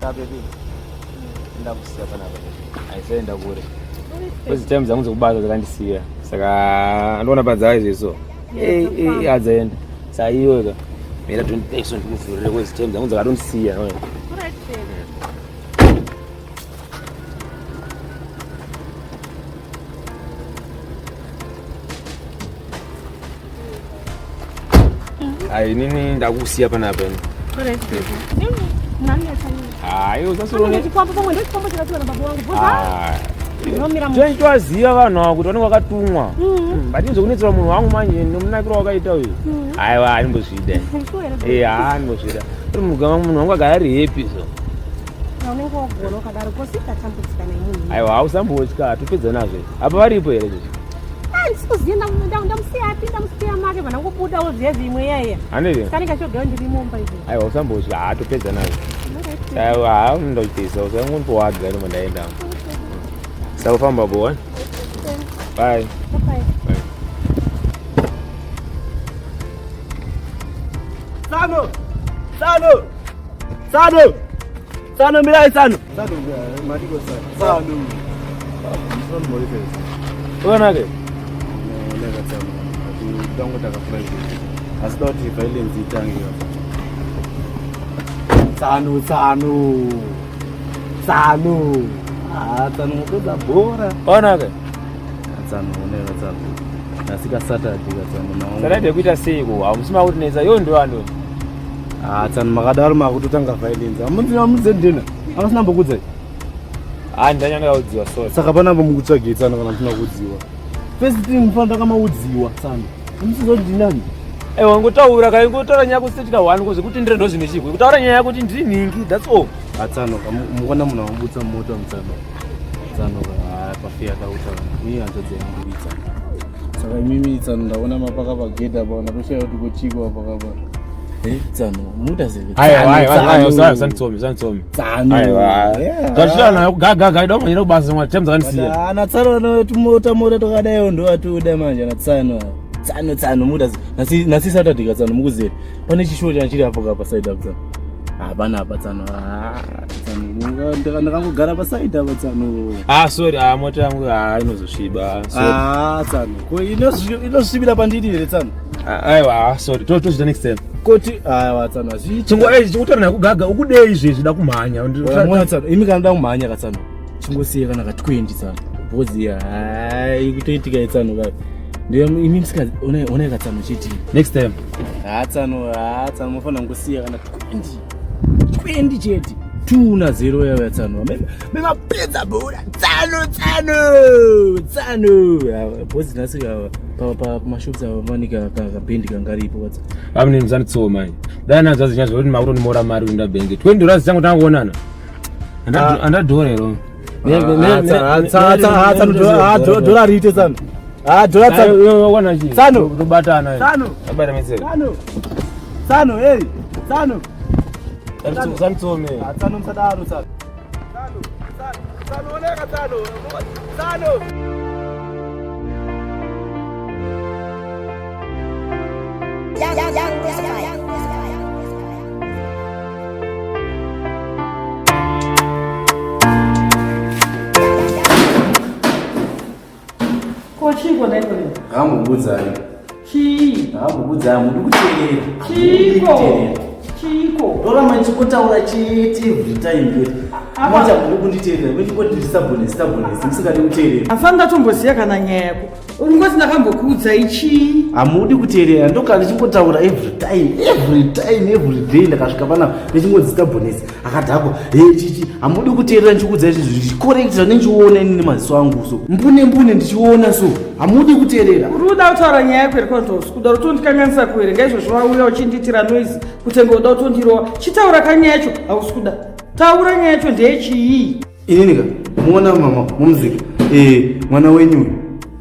Baby, ndakusiya panapa. Aisaenda kure. Kwezi time dzangu dzekubasa dzakandisiya. Saka andiona padzaa izvo. Eh eh adzaenda. Saka iwe ka. Mira 20 ndikuvhurire kwezi time dzangu dzakatondisiya. Alright, baby. Ai inini ndakusiya panapa ini. Alright, baby. Nani yachanyanya? Hayi usasorone. Chikwambo pamwe ndochikwambo chakatiwa nababa wangu. Bhoza. Ah. Ndinomira mu. Tinotoziva vanhu ava kuti vanenge vakatumwa. But inzokunetsera munhu wangu manje nomunakiro wakaita uyu. Aiwa andimbozvida. Sure here, baby? Eh, haa andimbozvida. Uri munhu wangu agara ari happy so. Unenge wagona ukadaro kosi tatambudzika nemunhu. Aiwa usambotya topedza nazvo. Apa varipo here izvozvo? Ah, ndisi kuziva ndamusiya api ndamusiya make vana ngobudawo zviya zvimwe iyaiya. Handiti? Kanenge achogara ndiri mumba izvo. Aiwa usambotya haa topedza nazvo. Alright, baby. Aiwa haa ndochitisa usangondiwaga noma ndaenda. Saka famba bo. Bye. Bye. Bye. Tsano! Tsano! Tsano! Tsano mirai tsano! Tsano madiko tsano. Tsano. Ukanake? Oneka tsano. Tangu takafurahi. Asi da kuti violence itange. Tsano tsano. Tsano. Ah tsano mupedza bhora. Ukanake? Tsano oneka tsano. Nhasi ka Saturday ka tsano. Saturday kuita seiko? Hamusi makutinetsa iyo ndo ando. Ah tsano makadaro makutotanga violence. Amunzi amunzi ndina. Amasina mbokudzai. Ah ndanyanga kaudziwa sorry. Saka panapa mukutsvagei tsano kana musina kuudziwa. First thing mufanira kamaudziwa tsano. Amusizo ndinani. Aiwa ngotaura kai ngotaura nyaya kusechika one kozvekuti ndire ndozvine chikwe. Kutaura nyaya yako kuti ndiri nhingi that's all. Atsano mukuona munhu amubutsa mota mutsano. Tsano pafiya kautaura. Uye hanzvadzi yangu itsano. Saka imimi tsano ndaona mapaka pagedhi apa ndatoshaya kuti kochiko apa kapa. Eh tsano muda sei? Aiwa aiwa aiwa usanditsome usanditsome. Tsano. Aiwa. Tachira nayo gaga gaga ida kumhanyira kubasa mwa time dzakandisiya. Ana tsano ano tumota mota twakadaiwo ndo atuda manje ana tsano. Tsano tsano muda sei? Nasi nasi Saturday ka tsano mukuziva. Pane chishuwo chachiri apo kapa side up tsano. Hapana apa tsano. Ah tsano ndakangogara pa side apa tsano. Ah sorry ah mota yangu ah inozosviba. Sorry. Ah tsano. Ko inosvibira pandiri here tsano? Aiwa ah sorry. Tozvita next time. Koti aiwa tsano hazviiti. Chingo eh chikutaura nayo kugaga ukudei izvezvi da kumhanya. Mwana tsano imi kana nda kumhanya katsano chingosiye kana ka 20 tsano because hai kutoitika itsano ka ndiyo imi musika onai katsano chiti Next time. ha tsano ha tsano munofanira kungosiya kana 20 20 chete. 2 na 0 yauya tsano. Memapedza bhora. Tsano tsano. Tsano. Bozi nhasi pamashops ava pane kabhendi kanga ripo watsa. Vamune muzanditsowo manje. Dai nadzo azinya zvekuti makutonimora mari kuenda bhengi. 20 dollars dzangu tanga kuonana. Andadhora iro. Dhora riite tsano. Dhora tsano. Tsano. Tobatana. Tsano. Tabata metsero. Tsano. Tsano, hey. Tsano. Usanditsome. Tsano musadaro tsano. Tsano, tsano, tsano oneka tsano. Tsano. Young, young, Ko chiiko nhai Colin? Hambobudzai. Chii? Hambobudzai hamudi kuteerera. Chiiko? Chiiko? Ndoramba ndichikotaura chete every time kuti moti hamudi kunditeerera muchingoti ndiri stubborn stubborn musingadi kuteerera. Hafani ndatomboziva kana nyaya yako. Ungoti ndakambokuudzai chii? Hamudi kuteerera ndokana ndichingotaura every time every time every day ndakasvika panapa ndichingonzi stubbornness akadhakwa he chichi hamudi kuteerera ndichikuudzai zvinhu zvichicorrect zvandichiona ini nemaziso angu so mbune mbune ndichiona so hamudi kuteerera. Uri kuda kutaura nyaya yako here Contos? Kuda kutondikanganisa kuverenga izvozvo wauya uchindiitira noise kutenge uda kutondirova. Chitaura kanyaya yacho hausi kuda. Taura nyaya yacho ndeyechii? Inini ka muona mama mumuzika eh mwana wenyu uyu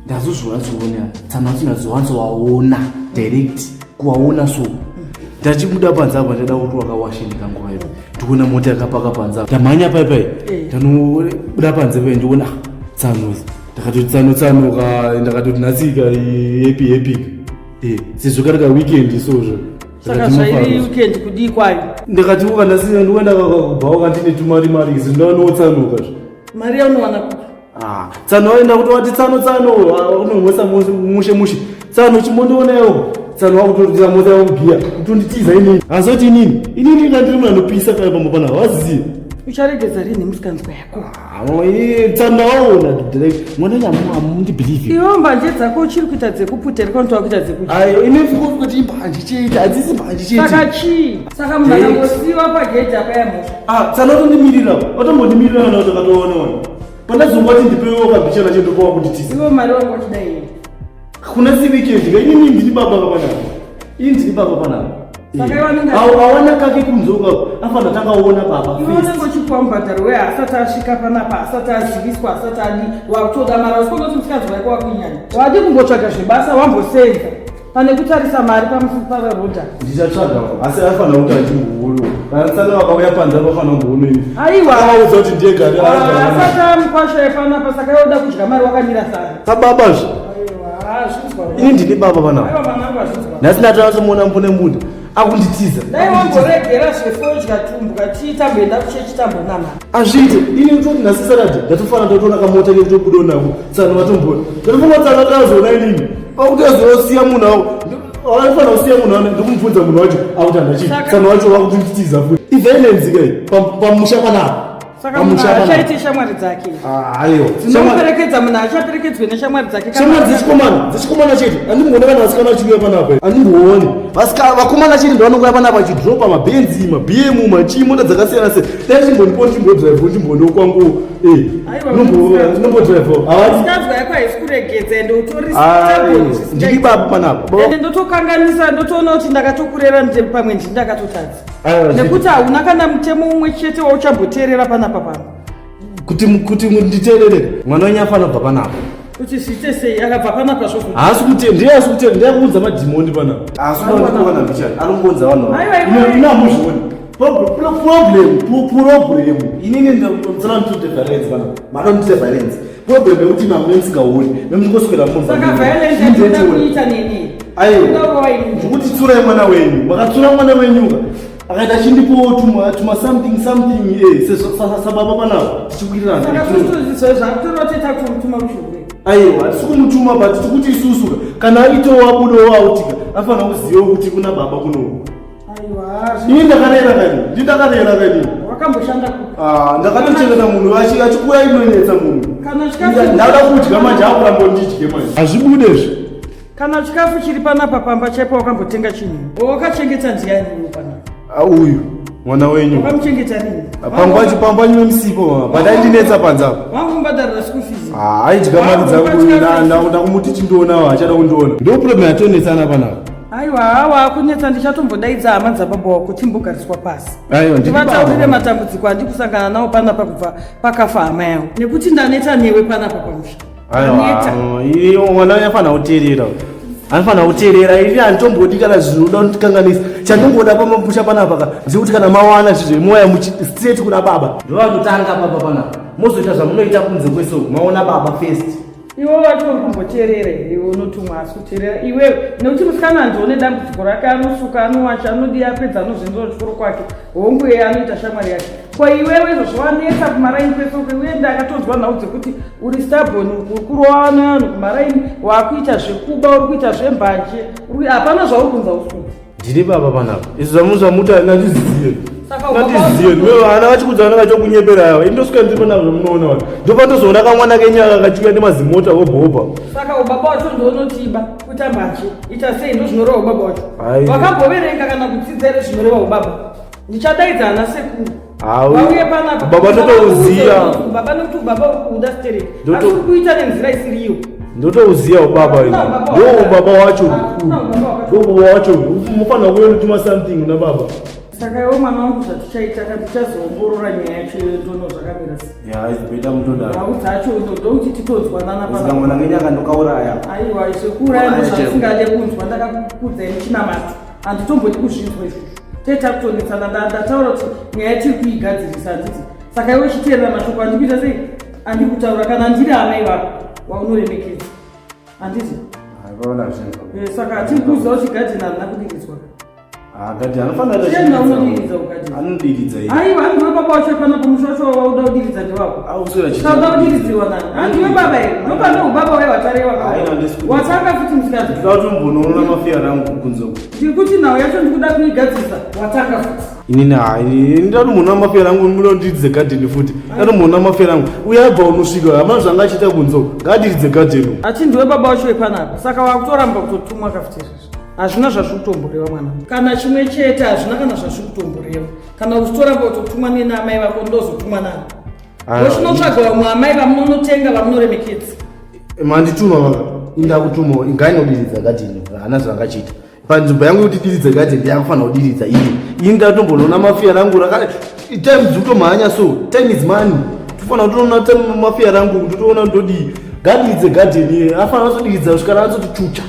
ndazozviona zviona tsana wacho ndazowanzowaona direct kuwaona so ndachibuda panze apa ndada kuti wakawashinika nguva iyo ndikuona mota yakapaka panze apa ndamhanya pai pai Eh. ndanobuda panze pai ndikuona ah, tsano ndakatoti tsano tsano ka ndakatoti nhasika happy happy eh sezvo kari ka weekend sozvo Saka zvairi weekend kudii kwayo? Ndakati ukandasiya ndikuenda kubhawa kandine tumari mari izi ndanootsanuka zve. Mari yaunowana kupi? Ah, tsano waenda kuti wati tsano tsano unomwesa mushe mushe. Tsano chimondiona iwo. Tsano wakutotiza mota yakugiya kutonditiza inini. Azoti inini. Inini ndiri munhu anopisa kaya pamba panapa waziziva. Ucharegedza rini musikanzwa yako? Tsano waona direct. Mwana nyamu amundibelieve. Iwe mbanje dzako uchiri kuita dzekuputa here kana kuti wakuita dzekudya? Ayo ine kuti imbanje chete hadzisi mbanje chete. Saka chii? Saka munhu akangosiyiwa pagedhi apa yamhosva. Ah, tsano watondimirira. Watombotimirira na utakatoona wani. Pandazongoti ndipewo kabhichana chedu kwa kunditiza. Iwe mari wako uchida yei? Kuna si weekend ka inini ndini baba panapa. Ini ndini baba panapa. Saka iwe anenge- Au awana kake kunzoka afana tanga ona baba. Iwe first. unenge uchipuwa mubhadharo weye asati asvika panapa asati aziviswa asati adi wakutoda mari ausi kuona kuti musikadzi wako wakunyanya wadi kumbotsvaga zvebasa wambosenza pane kutarisa mari parodha Ndichatsvaga asi afana kuti achimboona. Kana tsana vakauya panze vafana kumboona ini. Aiwa. Akaudza kuti ndiye gari. Asati amukwasha yepanapa saka iwe uda kudya mari wakamira sana. Kababa zve. Aiwa hazvinzwa. Ini ndini baba panapa. Aiwa mwanangu hazvinzwa. Nhasi ndatozomuona mbune mbuda akunditiza. Dai wamboregera zvefodya tumbwa tii tamboenda kuchechi tambonama. Azviite ini ndoti nhasi Saturday ndatofana ndatoona kamota kekutobuda nako tsano vatombona. Ndatofunga tsano tazoona inini. Pakuti azosiya munhu awo. Vanofanira kusiya munhu ano ndokumubvunza munhu wacho akuti handachii. Tsano wacho vakutonditiza futi. Iviolence kai pamusha panapa. Saka munhu Pamusha panapa. achaite shamwari dzake. Aiwa. Dzinomuperekedza munhu achaperekedzwe neshamwari dzake. kana- Shamwari dzechikomana, dzechikomana chete. Andimboona kana vasikana vachiuya panapa. Andimbooni. Vasikana vakomana chete ndovanouya panapa vachidropa mabhenzi, maBM, machii, mota dzakasiyana siyana. Dai chimbondipo ndichimbodrive ndimbondiwo kwangu. Eh. Aiwa, Ndinombodrive. Havadi. Musikanzwa yako haisi kuregedza ende utori Ai, stubborn zvisingaiti. ndiri baba panapa. Ende ndotokanganisa ndotoona kuti ndakatokurera nde pamwe ndini ndakatotadza. Aiwa, Nekuti hauna kana mutemo umwe chete wauchamboteerera panapa pano. Kuti nditeerere. Mwana wenyu afana kubva panapa. Kuti zviite sei akabva panapa zvozvo. Haasi kutenda, ndiye asi kutenda, ndiye kuunza madhimoni panapa. Haasi kuona mbichana, ari kungounza vanhu. Aiwa, aiwa. Ina hamuzvioni. Problem, problem. Inini ndinotsana nditoite violence panapa. Madondiite violence. Problem yekuti imi hamune musingaoni. Memuchingoswera mumba. Saka violence yatinoda kuita nini? Aiwa. Unoda ini. Ndikuti tsurai mwana wenyu. Makatsura mwana wenyu ka. Akaita achindipowo tuma something something eh sababa panapa. Tichikwirirana. Saka zvozvo zvakutoroteta kumutuma kuchihure. Aiwa, hatisi kumutuma but tikuti isusu ka kana aitowo abudawo autika afanira kuziva kuti kuna baba kunoku. Aiwa. Ini ndakarera kani, ndini ndakarera kani. Wakamboshanda kupi? Ah, ndakatochengeta munhu achikura inonetsa munhu. Kana chikafu Ndada kudya manje akuramba ndidye manje. Hazvibude izvi. Kana chikafu chiri panapa pamba chaipo wakambotenga chinhu. Wakachengeta ndiani iwe panapa? Ah, uyu. Mwana wenyu. Wakamuchengeta rini? Pangwa chipamba nyime musipo mama. But aindinetsa panze apo. Wangu mbadharira school fees. Ah, aidya mari dzangu ndakumuti chindiona achada kundiona. Ndo problem yatonetsana panapa. Aiwa, hawa kunetsa ndichatombodaidza hama dzababa wako timbogariswa pasi. Aiwa, ndiri Ndivataurire matambudziko andikusangana nawo panapa kubva pakafa hama yangu. Nekuti ndaneta newe panapa pamusha. Aiwa, iyo mwana anofanira kuteerera. Anofanira kuteerera ini handitombodi kana zvinoda kundikanganisa. Chandongoda pamapusha panapa ka ndechekuti kana mawana zvinhu moya muchi straight kuna baba. Ndovanotanga papa panapa. Mozoita zvamunoita kunze kwese uku maona baba first. Iwe wacho uri kumboteerera here iwe unotumwa asi kuteerera iwewe nekuti musikana handione dambudziko rake anosuka anowacha anodii apedza anozviendera kuchikoro kwake hongu iye anoita shamwari yake ko iwewe izvozvo wanetsa kumaraini kwese uko iwe ndakatonzwa nhau dzekuti uri stubborn uri kurova vanhu kumaraini wakuita zvekuba uri kuita zvembanje hapana zvauri kunza usuku Ndiri baba panapa. Izvi zvamu zvamuta ndandiziye. Ndandiziye. Ndiwe vana vachikudza vana vachokunyepera ava. Ini ndosvika ndiri panapa zvamunoona vana. Ndopandozoona kamwana kenyu aka kachiuya nemazimota hobhoba. Saka ubaba wacho ndounotiba kuita mbanje. Ita sei ndozvinoreva ubaba wacho. Wakamboverenga kana kudzidza here zvinoreva ubaba? Ndichadaidza ana sekuru. Vauye panapa. Baba ndotouziya. Baba nekuti ubaba ukuda stereki. Asi kuita nenzira isiri iyo. Ndotouziya ubaba ino. Ndo ubaba wacho. Ndo ubaba wacho. Mufanira kuuya kutuma something kuna baba. Saka iwe mwana wangu zvatichaita ka tichazoongorora nyaya yacho iyoyo toona zvakamira sei. Ya, it's better mutodaro. Nhau dzacho ndokuti titonzwanana pana. Mwana kenyu akandokauraya. Aiwa, zvekuuraya ndozvandisingade kunzwa ndakakukudzai muchinamata. Handitombodi kuzvinzwa izvozvo. Tete takutonetsana ndataura kuti nyaya tiri kuigadzirisa handiti. Saka iwe chiteerera mashoko andikuita sei? Andikutaura kana ndiri amai vako waunoremekedza. Handiti? Eh, saka hatikuziva kuti gadheni harina kudiridzwa. Ah, gadheni anofanira kuita unodiridza ugadheni. Anodiridza iye. Aiwa, handiwe baba wacho pana pamusha wacho wauda kudiridza ndewako. Ah, uswera chii? Sauda kudiridzirwa nani? Handiwe baba here? Ndopane ubaba waye watarewa. Watanga futi musikana. Ndinoda kuti umbonoona mafiya rangu kunze uko. Ndikuti nhau yacho ndikuda kuigadzirisa watanga futi. Inini hayi, ndinoda kuti munoona mafiya rangu munoda kundiridze gadheni futi. Ndinoda kuti munoona mafiya rangu. Uye abva unosvika, hamana zvanga achiita kunze uko. Ngaadiridze gadheni. Ati ndiwe baba wacho wepanapa. Saka wakutoramba kutotumwa kafuti izvozvo. Hazvina zvazviri kutomboreva mwana. Kana chimwe chete hazvina kana zvazviri kutomboreva. Kana uchitoramba kutotumwa nena amai vako ndozotumwa nani? Wochinotsvaga vamwe amai vamunonotenga vamunoremekedza. Mandituma vaka. Inda kutuma ingainodiridza gadheni. Haana zvangachiita. Panzvimbo yangu yekuti diridze gadheni ndiyakufanira kudiridza ini. Ini ndatombonoona mafiya rangu raka time dzikutomhanya so time is money. Tofanira kutoona time mafiya rangu kuti toona ndodii. Gadiridze gadheni iye afanira kuzodiridza kusvika ratsoti chucha.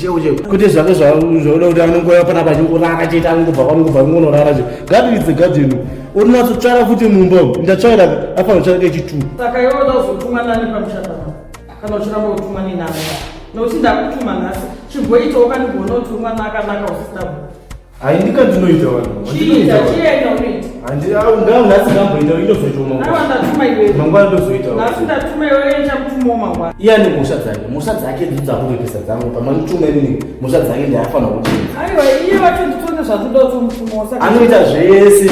Chaiwo chaiwo. Kwete zvake zvauda kuti anongouya panapa achingorara chete anongobva kwanongobva anongonorara chete. Gadiridze gadheni. Urinatsotsvaira futi mumba umu. Ndatsvaira afanira kutsvaira kechitu. Saka iwe unoda kuzotumwa nani pamusha panapa? Kana uchiramba kutumwa nenani? Nokuti ndakutuma nhasi. Chimboitawo kandigona kuti mwana akanaka usisina. Hai ndika ndinoita vanhu. Chiita, chienda unoita. Handi au ngao nhasi ngamboita indozoita mangwana. Aiwa ndatuma iwewe. Mangwana ndozoita. Nhasi ndatuma iwewe ndichakutumawo mangwana. Iye ane mhosva dzake. Mhosva dzake ndidzo dzakuripisa dzangu. Pamandituma inini mhosva dzake ndiafanira kuti. Aiwa iye wacho nditone zvandoda kuti umutumawo saka. Anoita zvese.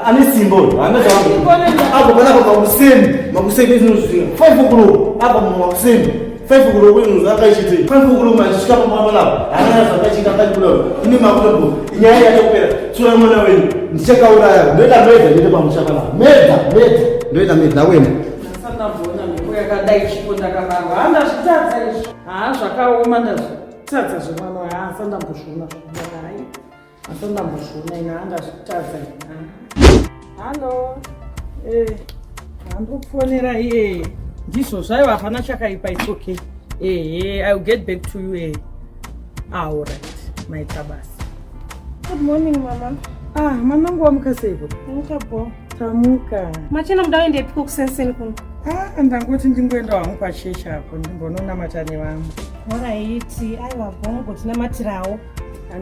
Ane simba uyu. Haana zvaanoita. Apo panapa makuseni, makuseni izvozvi 5 o'clock. Apa makuseni. 5 o'clock inhu zvakachiitei 5 o'clock machisvika pamba panapa hana zvakachiita akachibuda ine makutombo inyaya yatopera tsura mwana wenyu ndichakauraya ndoita medha ndoita pamusha panapa medha medha ndoita medha wena ndasandamboona mhepo yakadai chipo ndakabarwa ha ndazvitadza izvi haa zvakaoma ndazvitadza zvemwana uyu haa sandambozviona zvakadai asandambozviona ina haa ndazvitadza hallo eh handikufonera iye ndizvo zvaiva hapana chakaipa its okay ehe i will get back to you eh ah, alright maita basa Good morning mama. Ah, mwanangu wamuka seiko? Muka bo. Tamuka. Machena muda uendepiko kusenseni kuno? Ah, ndangoti ndingoenda hangu pachechi apo ndimbononamata nevamwe. Horaiti, aiwa bo mugotinamatirawo.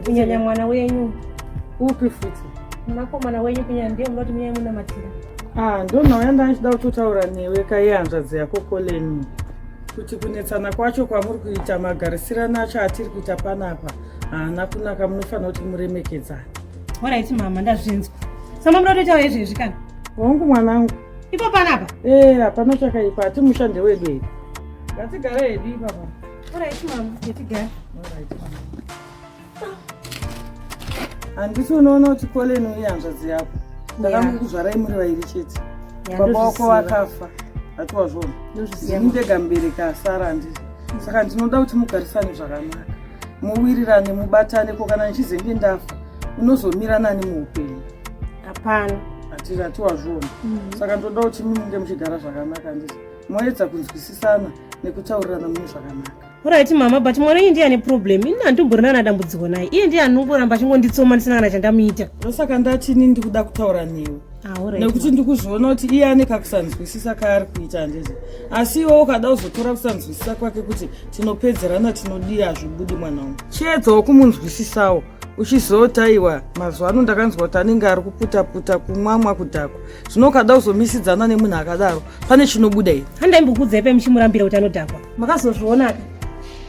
Kunyanya mwana wenyu. Upi futi? Mwanakomana wenyu kunyanya ndiye munoti munyanya munamatira. Ah, ndonauya ndanga kutotaura newe kaiye hanzvadzi yako Koleni. Kuti kunetsana kwacho kwamuri kuita magarisirano acho atiri kuita panapa haana kunaka munofanira kuti muremekedzane. Horaiti mama ndazvinzwa. Sama munoda kutoitawo izvezvi kana? Hongu mwanangu. Ipo panapa? Eh, hapana chakaipa ati musha ndewedu here. Ngatigare hedu ipapa. Horaiti mama, ngatigare. Horaiti mama. Handiti unoona kuti Colin uye hanzvadzi yako ndakamukuzvarai muri vairi chete. Baba wako vakafa hati wazvona. Ndini ndega mubereki asara handiti. Saka ndinoda kuti mugarisane zvakanaka, muwirirane, mubatane. Ko kana ndichizenge ndafa unozomira nani muupenyu? Hapana. Hatiri hati wazvona. Saka ndoda kuti munge muchigara zvakanaka handiti, moedza kunzwisisana nekutaurirana mune zvakanaka. Alright mama, but mwana uyu ndiye ane problem. Ini handitomborina na dambudziko naye. Iye ndiye anongoramba achingonditsoma ndisina kana chandamuita. Ndosaka ndati ini ndikuda kutaura newe. Ah, alright. Nekuti ndikuzviona kuti iye ane kakusanzwisisa kaari kuita handiti, asi iwe ukada kuzotora kusanzwisisa kwake kuti tinopedzerana tinodii, hazvibudi mwana wangu. Chiedzawo kumunzwisisawo uchizotaiwa mazuva ano ndakanzwa kuti anenge ari kuputa-puta kumwamwa kudhakwa. Zvino ukada kuzomisidzana nemunhu akadaro pane chinobuda here? Handaimbokudza ipai muchimurambira kuti anodhakwa. Makazozviona ka?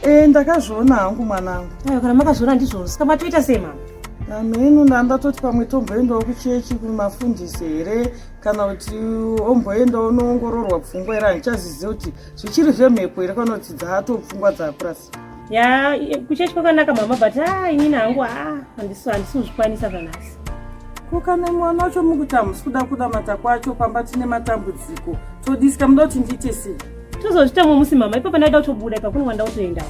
E, ndakazviona hangu mwanangu. Ayo, kana makazviona ndizvozvo. Saka matoita sei mama? Ameno, ndandatoti pamwe tomboendawo kuchechi kumafundisi here, kana kuti omboendawo unoongororwa pfungwa here. Handichazizivi kuti zvichiri zvemhepo here kana kuti dzato pfungwa dzakurasa. Ya, kuchechi kwakanaka mama, but ah, inini hangu ah, handisi kuzvikwanisa zvanhasi. Ko kana mwana wacho mukuti hamusi kuda kunamata kwacho, pamba tine matambudziko, todisika muda kuti ndiite sei? Tozozvita musi mama, ipapo ndaida kutobuda ipa kune kwanda kutoendawo.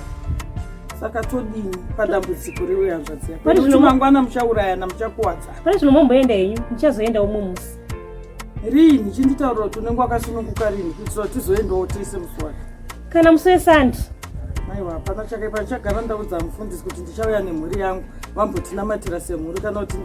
Saka todini padambudziko rewe hanzvadzi yako? Pane Nekuti mangwana muchaurayana, muchakuwadzana. Pane zvino momboenda henyu, ndichazoenda umwe musi. Rini? Chinditaurira kuti unenge wakasununguka rini kuitira kuti tizoendawo tese musi wacho. Kana musi wesandi. Aiwa, hapana chakaipa. Ndichagara ndaudza mufundisi kuti ndichauya nemhuri yangu vambotinamatira semhuri, kana kuti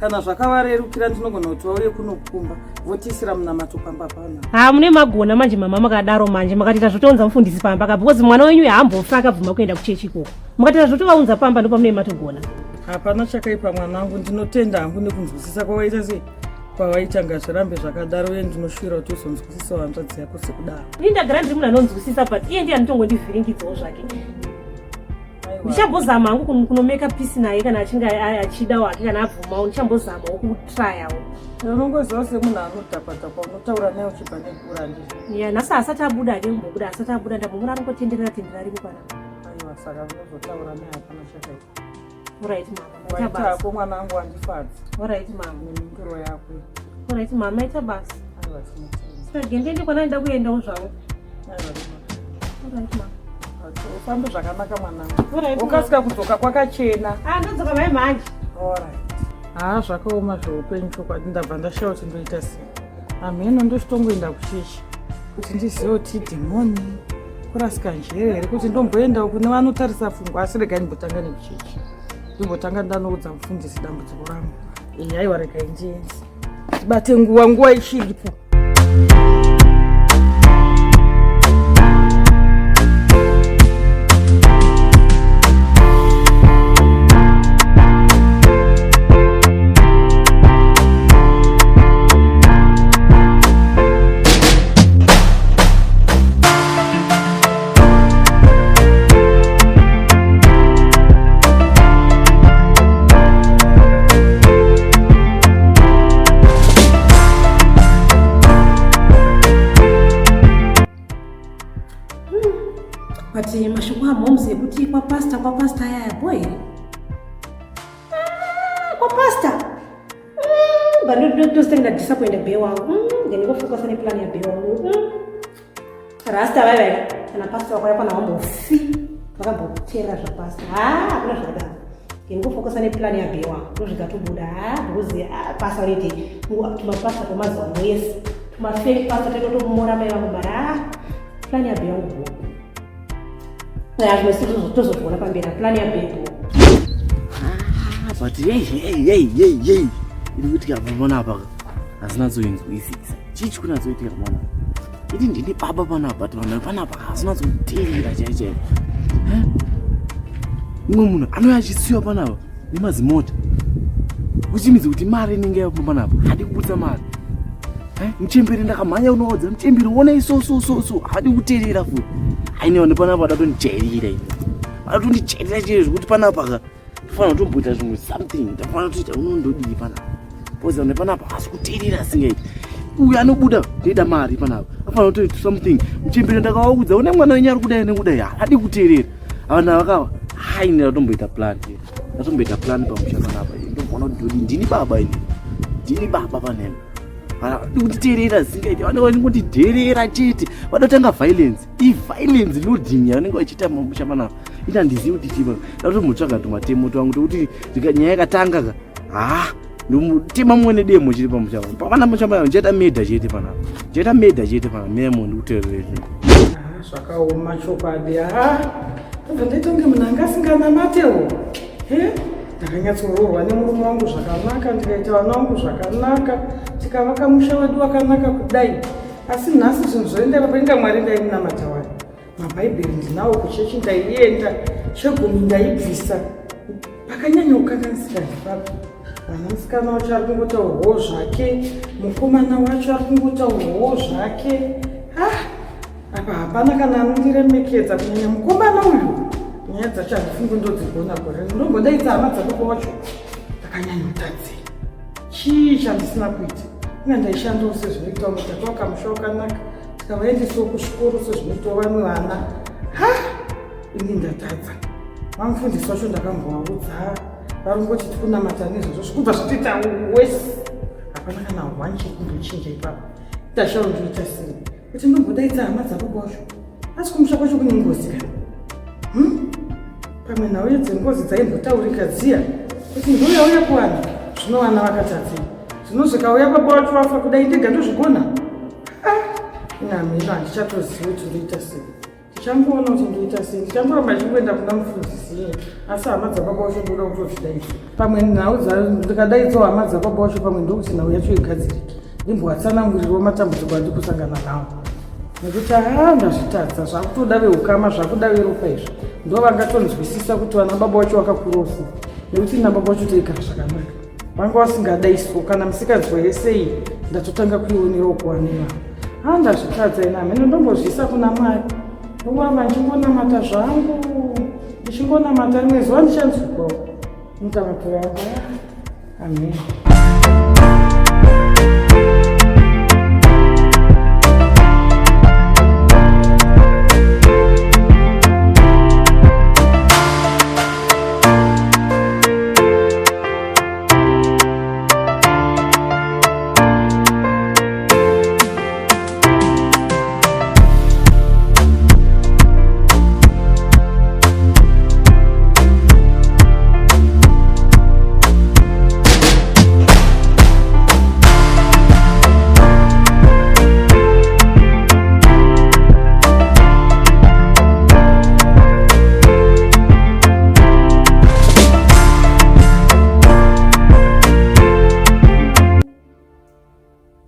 kana zvakavarerukira ndinogona kuti vauye kunokumba votiisira munamato pamba pana. Ha, mune magona manje mama, makadaro manje makatiita zvotounza mufundisi pamba ka, because mwana wenyu haambofa akabvuma kuenda kuchechi ikoko. Makatiita zvotovaunza pamba, ndopamune matogona. Hapana chakaipa mwanangu, ndinotenda hangu nekunzwisisa kwawaita sei kwawaita, ngazvirambe zvakadaro, uye ndinoshuvira kuti uzonzwisisawo hanzvadzi yako sekudaro. Ini ndagara ndiri munhu anonzwisisa, but iye ndiye anotongondivhiringidzawo zvake. Ndichambozama hangu kunomeka peace naye kana achinge achidawo hake, kana abvumawo ndichambozamawo kutrayawo. Unongoziva semunhu anodhakwadhakwa unotaura naye uchibva nekura handizvo? Ya, nhasi asati abuda hake, kumbobuda asati abuda, ndambomuna aringotenderera tenderera ariko panapa. Aiwa, saka unozotaura naye, hapana chakaipa. Alright mama, maita Waita basa. hako mwanangu, wandifadza Alright mama. nemhinduro yako. Alright mama, maita basa. Aiwa, tinotenda. Saka gendende kwana ndida kuendawo zvavo. Aiwa, Alright mama. ufambe zvakanaka mwanangu. Alright, mama. Ukasika kudzoka kwakachena. Ah, ndodzoka mai manje. Alright. Haa, zvakaoma zveupenyu chokwadi, ndabva ndashaya kuti ndoita sei. Hamheno, ndochitongoenda kuchechi kuti ndizive kuti dhimoni kurasika njere here, kuti ndomboendawo kune vanotarisa pfungwa, asi regai ndimbotanga nekuchechi, ndimbotanga ndanoudza mufundisi dambudziko rangu. Ee, aiwa, regai ndienzi ndibate nguva, nguva ichiripo. But mashoko amoms ekuti kwapasta, kwapasta ayaya bo here? Ah, kwapasta. But ndositenge ndadisappointa be wangu. Ndingofocusa neplan yabe wangu. Rasta vai vai kana pasta wako yakwana wambofi vakamboteerera zvapasta. Ha, hakuna zvakadaro. Ndingofocusa neplan yabe wangu, ndozvikatobuda. Ha, because ah, pasta already tumapasta twemazuva ano ese tumafake pasta taitotomora mai vangu mari. Ha, plan yabe wangu bo. Ya, zvimwe tozozviona pamberi, plan yabe bo. But yei yei yei yei yei, iri kuitika panapa hasinatsoinzwisisa. Chii chikunatsoitika panapa? Iti ndini baba panapa, but vanhu panapa hasinatsoteerera chai chai. Mumwe munhu anouya achisiwa panapa nemazimota kuchimidzi kuti mari inenge yapo panapa, hadi kubudisa mari. Muchembere ndakamhanya unoodza muchembere, ona so so so so, hadi kuteerera futi. Aine vanhu panapa vadatondijairira ini, vadatondijairira chii zvekuti panapa ka tofanira kutomboita zvimwe something, ndafanira kutoita unondodii panapa, because vanhu panapa hasi kuteerera asingaiti. Uyu anobuda ndoida mari panapa, afanira kutoita something. Muchembere ndakavaudza, une mwana wenyu ari kudai nekudai, haadi kuteerera. Vanhu avakava haini, ndatomboita plan, ndatomboita plan pamusha panapa. Ndodi ndini baba ini. Ndini baba panene. Vadi kunditeerera zvisingaiti. Vanenge vachingondidherera chete. Vadotanga violence. I violence loading yavanenge vachiita mumusha panapa. Ini handizivi kuti chii. Ndakutombotsvaga tumatemo twangu tokuti nyaya yakatanga ka. Ha. Ndomutema mumwe nedemo chiri pamusha pano. Pavana musha panapa ndichaita murder chete panapa. Ndichaita murder chete panapa. Memo ndikuteerere. Ah, zvakaoma chokwadi. Ah, ndobva ndaita kunge munhu anga asinganamatewo. He? Ndakanyatsoroorwa nemurume wangu zvakanaka, ndikaita vana vangu zvakanaka, tikavaka musha wedu wakanaka kudai. Asi nhasi zvinhu zvoenda ipapo, inga Mwari ndaimunamata wani. Mabhaibheri ndinawo, kuchechi ndaienda, chegumi ndaibvisa. Pakanyanya kukanganisika ndipapo. Vana musikana wacho ari kungotaurwawo zvake, mukomana wacho ari kungotaurwawo zvake. Ah, apa hapana kana anondiremekedza, kunyanya mukomana uyu. Nyaya dzacho handifungi ndodzigona gore rino. Ndombodaidza hama dzababa wacho. Ndakanyanya kutadzei? Chii chandisina kuita? Inga ndaishandawo sezvinoitwa vamwe, takavaka musha wakanaka, tikavaendesawo kuzvikoro sezvinoitwa vamwe vana. Ha, ini ndatadza. Vamufundisi wacho ndakambovaudza, varongoti tikunamata nezvozvo, zvikubva zvatoita wesi. Hapana kana one chekundochinja ipapo. Ndashaya ndoita sei kuti ndombodaidza hama dzababa wacho, asi kumusha kwacho kune ngozi kana. Pamwe nhau dzengozi dzaimbotaurika dziya kuti ndoyauya kuwana zvino vana vakatadzei, zvino zvikauya baba wacho wafa kudai ndega ndozvigona. Ah, inamhino handichatozivi kuti ndoita sei. Ndichangoona kuti ndoita sei. Ndichangoramba ndichingoenda kuna mufundisi iye, asi hama dzababa wacho ndoda kutodzidaidza. Pamwe nhau ndikadaidzawo hama dzababa wacho, pamwe ndokuti nhau yacho igadzirike, ndimbovatsanangurirawo matambudziko andiri kusangana nawo. Nekuti haa, ndazvitadza, zvakutoda veukama, zvakuda veropa izvi, ndo vangatonzwisisa kuti vana baba wacho vakakurawo sei. Nekuti nababa wacho taigara zvakanaka, vanga vasingadai so. Kana musikanzwa yese iyi ndatotanga kuionerawo kuvanhu ivavo. Haa, ndazvitadza ina hameno, ndombozviisa kuna Mwari, ndongoramba ndichingonamata zvangu, ndichingonamata, rimwe zuva ndichanzwikwawo mutamato yangu. Amen.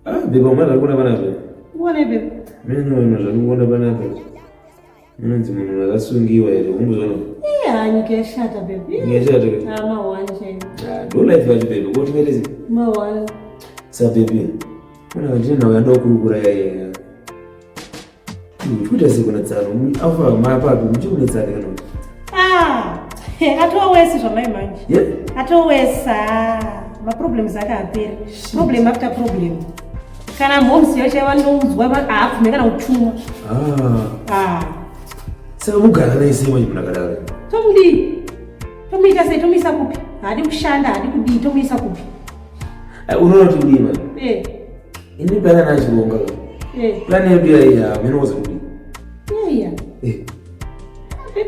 Ah, beba, umwana ari kuona panapa. Uone bebe. Mimi noona zvandikuona panapa. Munonzi munhu akasungiwa here? Umbozona. Iya, nyika yashata bebe. Nyika yashata. Ah, mawani chaiwo. Ah, ndo life yacho bebe. Ko tingaite Mawani. Sa bebe. Mwana ndine nhau yandoda kurukura yaiya. Kuita sei kuna tsano? Afa mapapi muchikunetsana kana kuti? Ah, atowesi zvamai manje. Yeah. Atowesa. Maproblems ake haaperi. Problem after problem. Kana mhomsi yacho yavanoudzwa haabvume kana kutumwa. Ah. Ah. Saka mugara naye sei manje munhu akadaro? Tomudii? Tomuita sei? Tomuisa kupi? Haadi kushanda, haadi kudii, tomuisa kupi? Ah, unoona kuti kudii manje? Eh, Ini plan anachironga. eh. Plan yedu yaiya hameno kuzodii. Yeah. Eh.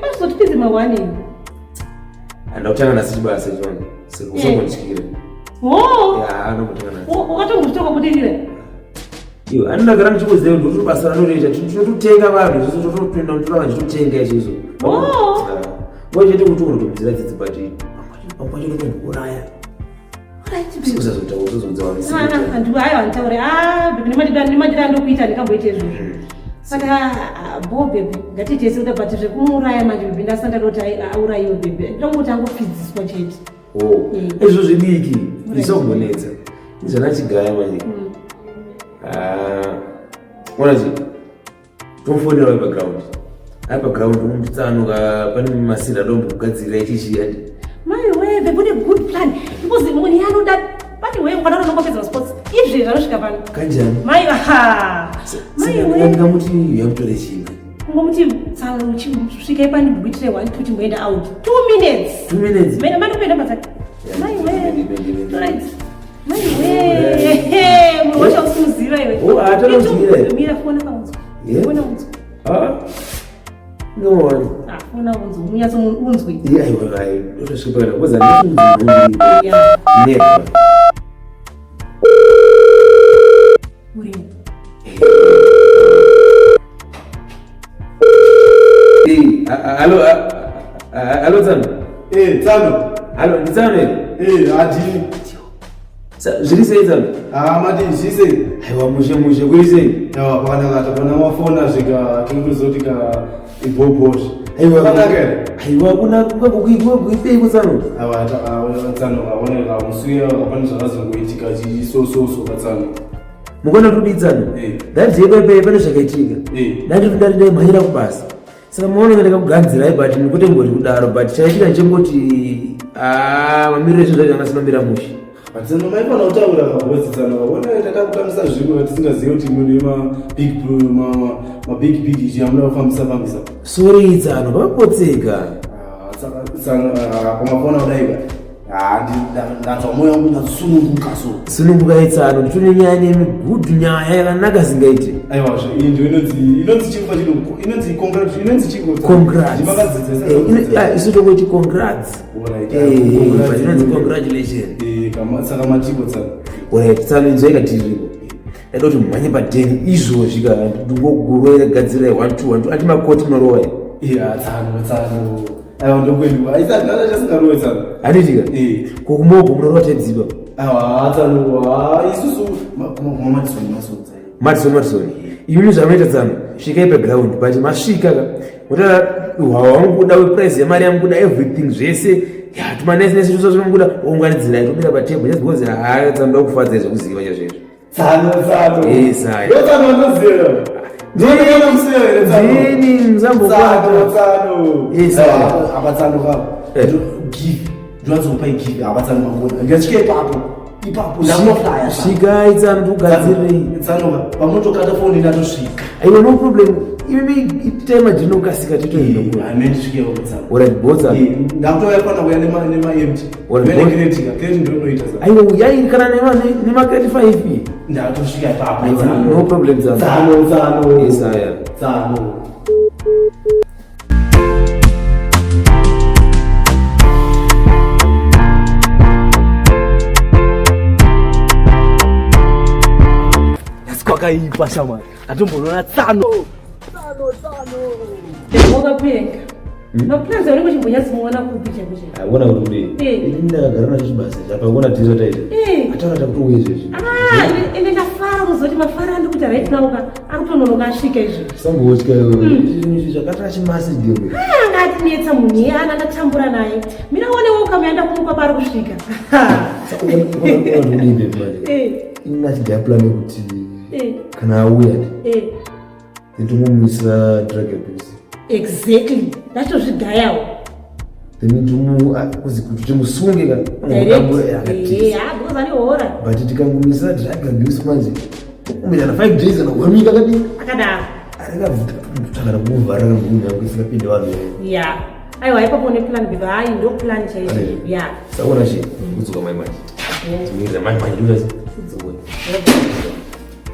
Pasizotipinze mawani. Andakutanga nasi chibasa ichona. Saka usangondityira. Oh. Ya, anokutanga nasi. Wakatombozvitoka kudirira. Iwe, anondagara ndichikuziva kuti ndiri basa ranotoita. Tinototenga vanhu, isusu totoenda kutora vachitotenga isusu. Oh. Wewe chete kuti unotomudzira tsitsi but pamwe pacho totomuuraya. Usazotaura, usazoudza vanhu. Aiwa, handitaure. Ah, baby, nemadira andokuita ndikamboita izvozvo. Saka bo baby, ngatiite sekuda, but zvekumuuraya manje baby, ndasanda ndoti aurayiwe baby. Ndongoti angopfidziswa chete. Oh, izvo zvidiki zvisakumbonetsa. Izvana chigaya manje. Ah, ona chi tomufonera ari paground, ari paground umutsanuka pane masira ndombokugadzirira ichichi andi. Mai we, they got a good plan. Because munhu anoda pane we ukadaro unongopedza masports. Izvi zvanosvika pano. Kanjani? Mai aha. Mai we. Ndingamuti yamutore chimwe. Kungomuti tsano svikai pandibwitire 1 2 timboenda out. 2 minutes. 2 minutes. Mene mani kuenda padzake. Maiwe. Maiwe. Munhu wacho usimuziva iwe. Oh, atanoziva. Mira fona kaunzwa. Fona unzwa. Ah. No. Ah, fona unzwa. Unyatso unzwe. Yeah, aiwa, aiwa. Ndosvika kana kuza ndikuzi. Yeah. Never. Uri. Eh, hallo, hallo Tsano. Eh, Tsano. Hallo, ndi Tsano here? Eh, adini. Zviri sei Tsano? Ah, mati zviri sei? Aiwa, mushe mushe, kuri sei? Aiwa, pakanaka tapana mafona zvika tiri ka ibhobhozvi. Aiwa, Pakanaka here? Aiwa, kuna kuipei Tsano? Aiwa, Tsano kaoneka musi uya pane zvakazongoitika chisososo kaTsano. Mukaona kuti Tsano? Eh. That day pepe pane zvakaitika. Eh. Ndati ndati ndaimhanyira kubasa. Saka maona nga ndakakuganzirai but ndikuti ngori kudaro but chaitika ndechengoti ah mamiriro ezvinhu zvacho anga asina kumira mushe. But Tsano maifana kutaura kabhozi Tsano kaona takakutambisa zvimwe tisingazivi kuti mune ma big ma ma big big ichi amuda kufambisa fambisa. Sorry Tsano, papotseka. Ah, saka Tsano pamafona kudai ka. Ah, ndanzwa moyo wangu ndasununguka so. Sunungukai Tsano, nditone nyaya nemi good nyaya yakanaka zingaite. Aiwa, iyi ndio inonzi chingwa chino inonzi congrats inonzi chingwa. Congrats. Ndimakadzidza. Eh, isu tongoti congrats. Alright. Eh, but inonzi congratulations. Eh, kama saka matiko Tsano. Alright, Tsano inzwai katiriko. Ndaida kuti mhanye padheni izvozvi ka ndingogurwa gadzirai 1 2 1 2 ati makoti munorova here? Iya, Tsano Tsano. Aiwa ndokwendiwa. Aisa ndana chasingarowe Tsano. Handitika? Eh. Kokumobho munorova tedzipa. Aiwa Tsano, ah isusu mamadison masodza. Madison Madison. Imimi zvamunoita Tsano, svikai paground but masvika ka. Motara hwawa wanguda weprice yemari yamukuda everything zvese. Ya tumanesi nesi zvose zvinomukuda ounganidzirai tomira patable just because haa Tsano ndoda kufadza zvekuziva chaizvo. Tsano Tsano. Eh, saya. Ndo Tsano ndoziva. Ndinoona musiyo here Tsano. Ndini musambokwata. Tsano Tsano. Eh, saya. Aiwa, apa Tsano ka. Eh. Give. Ndinozokupa give apa Tsano mangona. Ndingasvike ipapo. Ipapo ndakuflya. Svikai Tsano tikugadzirei. Tsano ka. Pamunotokata foni ndatosvika. Aiwa no problem. Imimi itai madhino kukasika titoenda. Amen ndisvikewo Tsano. Alright, botsa. Eh, ndakutouya pana kuya nema nema empty. Alright, Mene botsa. crate ka. Crate ndoinoita Tsano. Aiwa uyai kana nema 35. Ndatosvika ipapo. Aiwa no problem Tsano. Tsano Tsano. Yes, aya. Tsano. Kwakaipa shamwari, atomboona Tsano. Wakapenga. Maplans aunenge uchimbonyatsomuona kupi chaiko chaiko. Akuona kuti kudii? Eh. Ini ndakagara nacho chibasa chapa kuona tiri taita. Eh. Ataura takuti izvezvi. Ah, ende ndafara kuzoti mafara andiri kuita right now ka ari kutononoka asvika izvi. Sambotya izvi zvakatara chimasi gemwe. Anga atinetsa munhu iye ana ndatambura naye. Mina uonewo ukamuenda kumupa paari kusvika. Ukaona kuti kudii baby manje? Eh, Ini ndachigaya plan yekuti eh, kana auya eh. then tomumisira drug abuse. Exactly. Ndatozvigayawo. Then tomu kuzi kuti timusunge ka. Direct. Eh, ah, because ane hora. But tikangomisira drug abuse manje kumirana 5 days kana 1 week akadii? Akadaro. Aringabvuta kana kumuvharira mvumi yangu isingapinde vanhu. Yeah. Aiwa ipapo une plan because hayi ndo plan chaiyo. Yeah. Saona che kudzoka mai manje. Timirira mai manje ndoda kudzoka.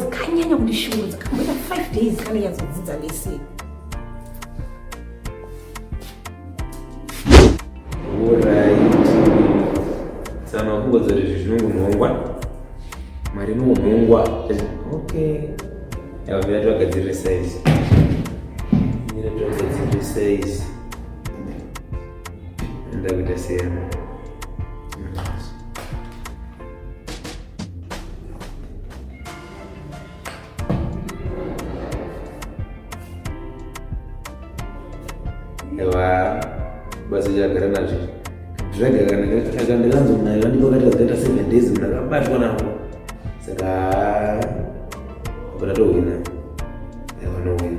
Kanyanya kundishungurudza kamboita 5 days kanonyatsodzidza lesson. Alright. Tsano wakungodzora izvi zvinongonhongwa. Mari inongonhongwa. Okay. Yava mira tivagadzirire size. Mira tivagadzirire size. Ndakuita seyana. Ewa basa chagara nazvo. Drug akandikanzi munhu akandipa kaita zikaita 7 days munhu akabatwa nako. Saka apa ndatohwina. Ewa nohwina.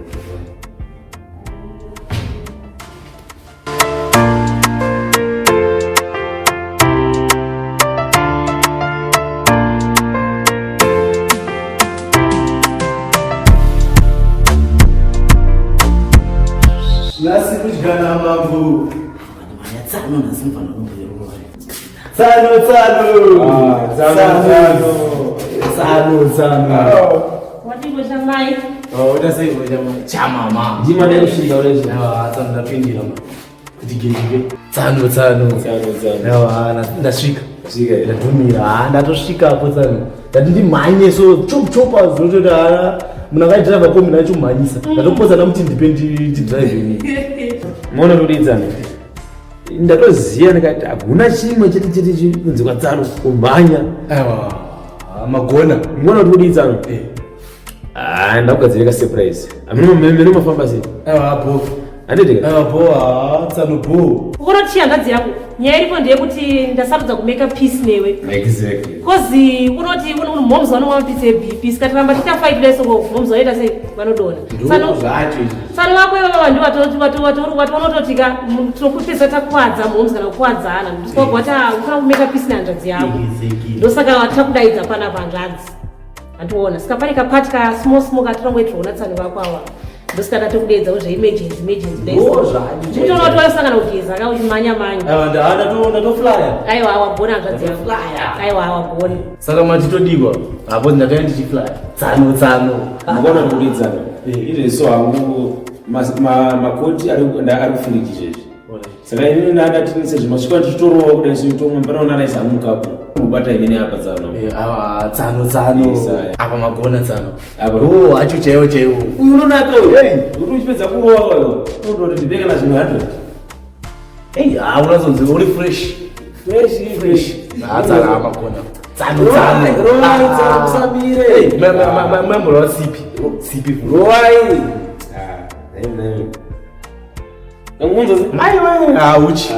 Nhasi kudyana mavhu. Maya Tsano nhasi mufanira kumboirova. Tsano tsano. Ah, tsano tsano. Tsano tsano. Wadii chamai? Oh, uta sei chamai? Chamama. Ndima dai kusvika ulezvi. Aiwa, tsano ndapindira ma. Kuti gejike. Tsano tsano. Tsano tsano. Aiwa, ndasvika. Svika. Ndadhumira. Ah, ndatosvika apo tsano. Ndati ndimhanye so chop chop azototi ah munhu akaidhiraivha kombi ndachomhanyisa. Ndatopotsa ndamuti ndipe ndidhiraivhe inini. Muona kudidzana. Ndatoziya ndikati hakuna chimwe chete chete kunzi kwatsano kumhanya. Aiwa, magona. Muona kuti kudidzana. Eh. Ah, ndakugadzirira ka surprise. Amene mene mafamba sei? Aiwa, bo. Handiti ka? Aiwa, bo, ah, tsano bo. Unotiya hanzvadzi yako. Nyaya iripo ndeyekuti ndasarudza kumeka peace newe. Exactly. Kozi unoti moms vanomwa mapisi eBP saka tiramba tiita fight leso moms vanoita sei vanodonha. Ndozvacho izvi. Tsano vako ivava ndiwo vatonototika tinokupedza takuwadza moms kana kuwadzana. Ndosaka ufana kumeka peace nehanzvadzi yako. Exactly. Ndosaka takudaidza panapa hanzvadzi. Handiona. Saka pane kapati ka small small katirongoitirwa tsano vako ava. Ndosaka tatokudaidzawo zveemergency emergency. Ndozvacho. Utoona kuti wasangana kugeza ka uchimanya manya. Aiwa, ndatoflya. Aiwa wagona hanzvadzi yangu. Aiwa wagona. Saka matitodikwa apo ndakauya ndichiflya. Tsano tsano. Mukaona kuti kudidzana. Eh. Izvezvi hangu makoti ari kufiriji izvezvi. Saka inini ndandati sezvo masvika ndichitorowa kudai so panoona naisa mukapu. Kubata inini apa tsano. Eh, awa tsano tsano. Yes, aya. Apa magona tsano. Apa. Oh, acho chaiwo chaiwo. Uyu unonaka uyu. Hey. Uri uchipedza kurowa kwayo. Unototi ndibeke na zvinhu 100. Hey, ah unazonzi uri fresh. Fresh Fresh. Ah, tsano apa magona. Tsano Rowai, tsano. rowai, tsano, musabire. Hey, mambo sipi. Sipi. Rowai. Ah, nai nai. Ngunzo zi. Aiwa. Ah, uchi.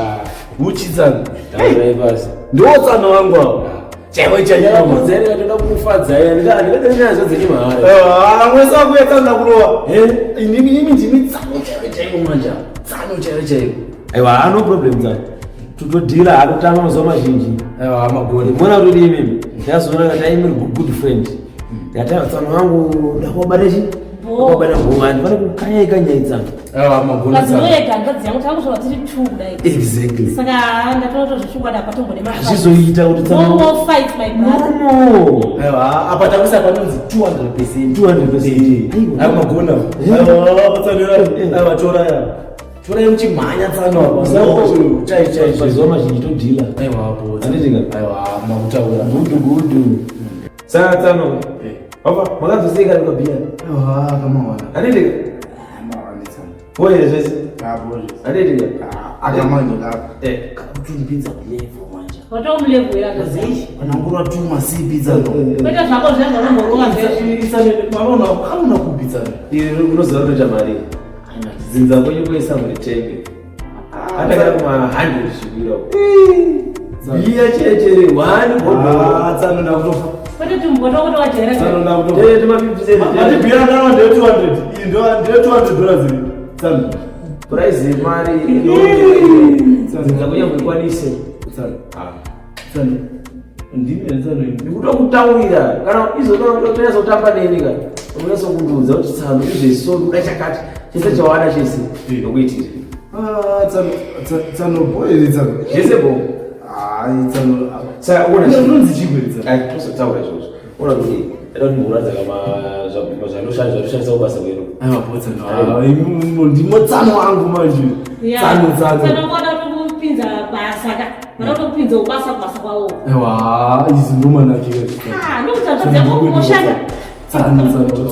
Uchi tsano. Taurai basi. Ndo tsano wangu awo. Chaiwo chaiwo. Ndakakudza here ndatoda kukufadza here ndikadai nazvo dzenyu mahara. Ah, mwese wakuya tsano ndakurowa. Eh? Inini imi ndimi tsano chaiwo chaiwo manja. Tsano chaiwo chaiwo. Aiwa, no problem tsano. Totodhila hatotanga mazuva mazhinji. Aiwa, magona. Mona kuti imimi ndazoona kuti ai muri good friend. Ndati tsano wangu ndakubata chi? Ndakubata ngoma ndifane kukanyai kanyai tsano. Aiwa, magona tsano. Kazindoyega hanzvadzi yangu tangosvika tiri two kudai. Exactly. Saka ndatoona zvechokwadi apa tombode Hazvizoita kuti No tsano. more fight my brother. No. Aiwa, apa takuisa panonzi 200%. 200%. Aiwa, magona. Aiwa, patsanira. Aiwa, tora ya. Tora muchimhanya tsano apa. Chai chai. Mazuva mazhinji todhila. Aiwa, apo. Handiti ka? Aiwa, makutaura. Gudu gudu. Saka tsano. Papa, makazoseka ndikabhiya. Aiwa, kamawana. Handiti ka? Mawana tsano. Boye zvese. Apo zvese. Handiti ka? Akamanje lapha. Eh. Kutundipinza kulevel manje. Watomulevel hanzvadzi yangu. Vanangura tu masipi tsano. Kwete zvako zviya zvaunomborova zvezvi. Maona, kaona kupi tsano. Iri unoziva kutoita mari. Dzinza kwenyu kuisa muritenge. Hata kana kuma 100 zvikwira. Biya chechere one bhodhoro. Ah, tsano ndakutofa. Kwete tumboto kuti wajaira. Tsano ndakutofa. Tete mapipisi. Mati bhira ndano ndeye 200. Iyi ndeye 200 dollars iyi. Tsano. Price yemari. Dzinza kwenyu mukwanise. Tsano. Tsano. Ndimi here tsano iyi? Ndikutokutaurira kana izvo kana utonyatsa neni ka unonyatsa kundiudza kuti tsano izvezvi kuda chakati chese chawana chese ndokuitira Ah, tsano tsano boy tsano. zvese bo Ah, tsano. saka uona Unonzi chigwere tsano. Ai, tozotaura izvozvo ona kuti ada kuti mhuradza zvanoshandisa kubasa kwedu Aiwa po tsano. Ah, ndimo tsano wangu manje. Tsano tsano. Saka wada kutokupinza basa ka. Wada kutokupinza basa kubasa kwawo. Aiwa, izi ndo manakira. Ah, ndokuti hanzvadzi yako kunoshanda. Tsano tsano.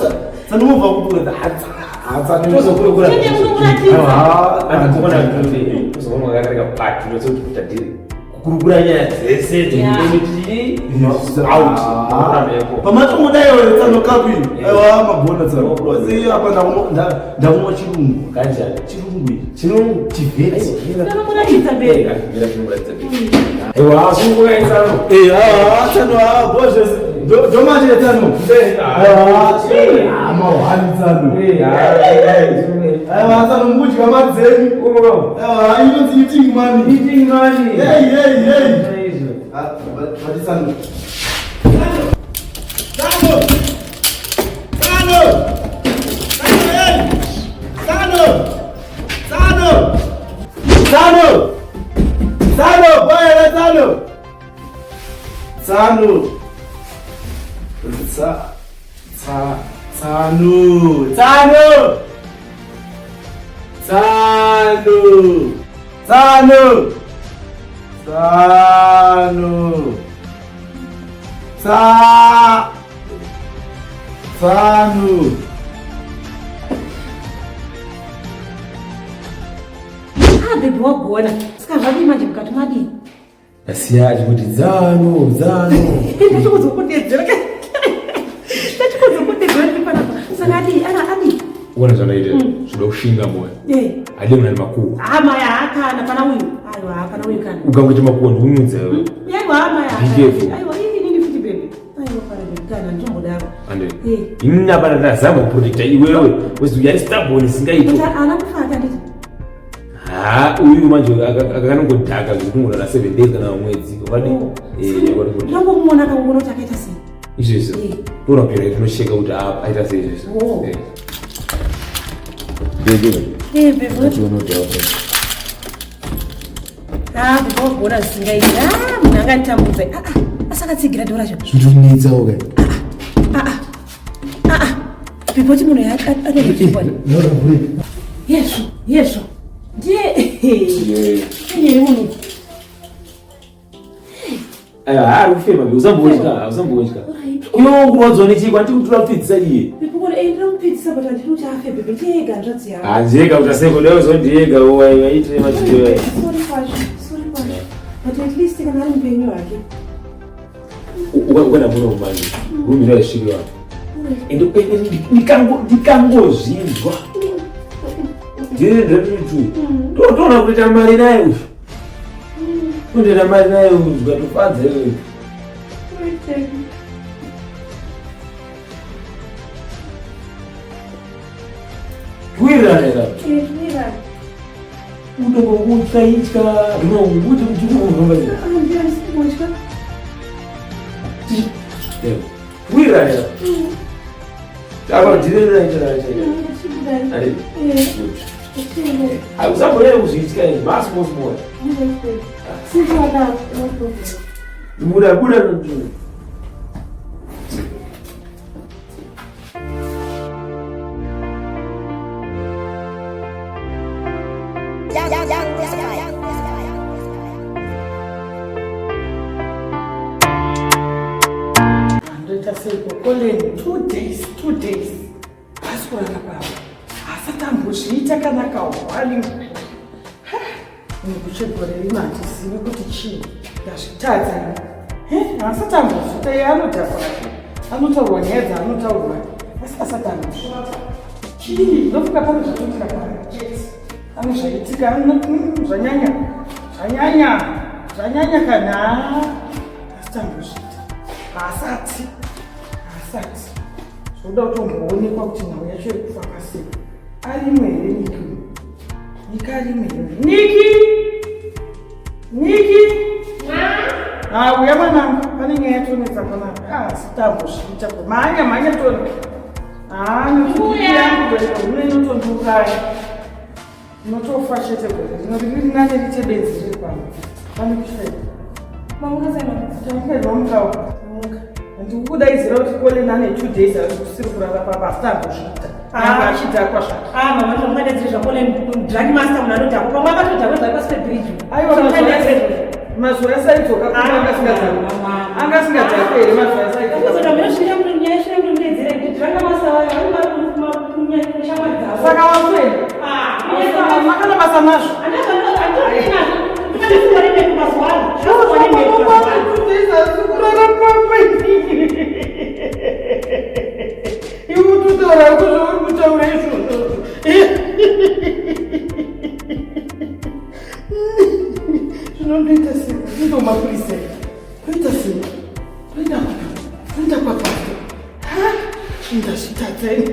Tsano mobva kubuda. Ah, tsano. tozokurukura Chete munokuratidza. andikuona kuti tozoona kakareka pati tozokuita dhiri kukurukura nyaya dzese dzekuti out Pamatongodaiwo tsano kapi. Aiwa magona tsano. Ozi apa ndakumwa chirungu. kanjani Chirungu ichi. chirungu Chivheti. Tinomuratidza mberi. aiwa sungukaisano Eh, ah, tsano ah, bozves. Ndo manje tsano. Aiwa, ah, mawani tsano. Aiwa, tsano mukudya mari dzenyu. Aiwa, inonzi eating money. Hey, hey, hey. Ah, vati tsano. Tsano! Tsano! Tsano, hey! Tsano! Tsano! Tsano! Tsano, boy, tsano! Tsano. Tsa tsa tsano. Tsano. Tsano. Tsano. Tsano. Tsa Tsano. Ah, baby wagona. Saka zvadii manje mukati madii? Asiya achikuti dzano dzano. Ndachikuzokudeedzera. Ndachikuzokudeedzera ndiri panapa. Saka adii? Ana adii? Uona zvanoita zvoda kushinga moyo. Eh. Ade munhu ane makuhwa. Ah, maya hakana pana uyu. Aiwa hapana uyu kana. Ukangoita makuhwa ndikunyudza iwe. Aiwa maya. Be careful. Aiwa ini futi baby. Aiwa pana baby kana nditombodaro. Ande. Eh. Inini apana ndazama kuprotecta iwewe. Wezi uyari stubborn isingaiti. Kuti ana kufa akanditi. Ha, uyu manje akanongodhaka zvekungorara 7 days kana mwedzi. Wakadi? Eh, wakadi. Ndinongomuona kangoona kuti akaita sei. Izvezvo. Eh. Toona pira tinocheka kuti ah, aita sei izvezvo. Oh. Eh. Baby. Eh, baby. Achiona kuti afa. Ah, baby wagona zvisingaiti. Ah, munhu anganditambudza. Ah, ah, asakatsigira dhora racho. Zvitonetsa okay. Ah, ah. Baby kuti munhu anokuchibona. Yezvo, yezvo. Ndiye. Ndiye munhu. Aiwa, ari kufema be usambotya, usambotya. Uyo kurwadzwa nechii kwandiri kutora kupfidzisa iye. Baby kona eh ndinamupfidzisa but handiri kuti afe baby ndiye ega hanzvadzi yangu. Hanzveka kuti aseko dai uzondiyega waitire machitiro ayi. Sorry kwazvo, sorry kwazvo. But at least kana ari mupenyu hake. Ukada muno manje, rumi raisvike vanhu. Ende ndikangozvinzwa. Ndiri ndiri Totoona kuita mari naye uyu. Kutoita mari naye uyu zvikatofadza iwewe. Kuwirirana here? Eh, Utongoutya itya, ndinokuti kuti unomba. Kuwirirana here? Apa direra itira itira. Ari. Usambonyanya kuzviitya izvi, ma small small. Buda buda ndio. Ndoita seiko Colin, 2 days, 2 days. Haasi kurara pano. Haasati ambozviita kana kahwani. Nekuchegore rino handizivi kuti chii. Ndazvitadza ini. He, haasati ambozviita iye anodhakwa hake. Anotaurwa nyaya dzaanotaurwa. Asi asati ambozviita. Chii? Ndofunga pane zvatoitika pano chete. Pane zvaitika zvanyanya. Zvanyanya. Zvanyanya kana. Asati ambozviita. Haasati. Haasati. Zvoda kutomboonekwa kuti nhau yacho iri kufamba sei. Arimo here Niki uyu? Niki arimo here? Niki! Niki! Ah, uya mwanangu, pane nyaya yatonetsa panapa. Ah, sitambozviita. Mhanya, mhanya toni. Ah, nekuti yangu gore rino inotondiuraya. Unotofa chete gore rino riri nane riite benzi riri pano. Pane kushaya. Mamuka sei mama? Tamuka mamukawo. Muka. Ndikukudaidzira kuti kole nane 2 days usiri kurara papa asi tambozviita. Nyangwe achidhakwa zvake. Ah, mama zvamungadaidzira zvakole drug master munhu anodhakwa. Pamwe akatodhakwa zvake pasi pebridge. Aiwa mazuva asaidzoka kuma anga asingadhakwi. Anga asingadhakwi here mazuva asaidzoka? Kuzoda mune svira mune nyaya svira mune mudaidzira kuti drug master vayo vari vari kushamwari dzavo. Saka wakuenda. Ah, Makana basa nazvo. Zvinondoita sei? Ndomapurisa. Kuita sei? Kuenda kupi? Kuenda kwapasta. Ha? Ndazvitadza ini.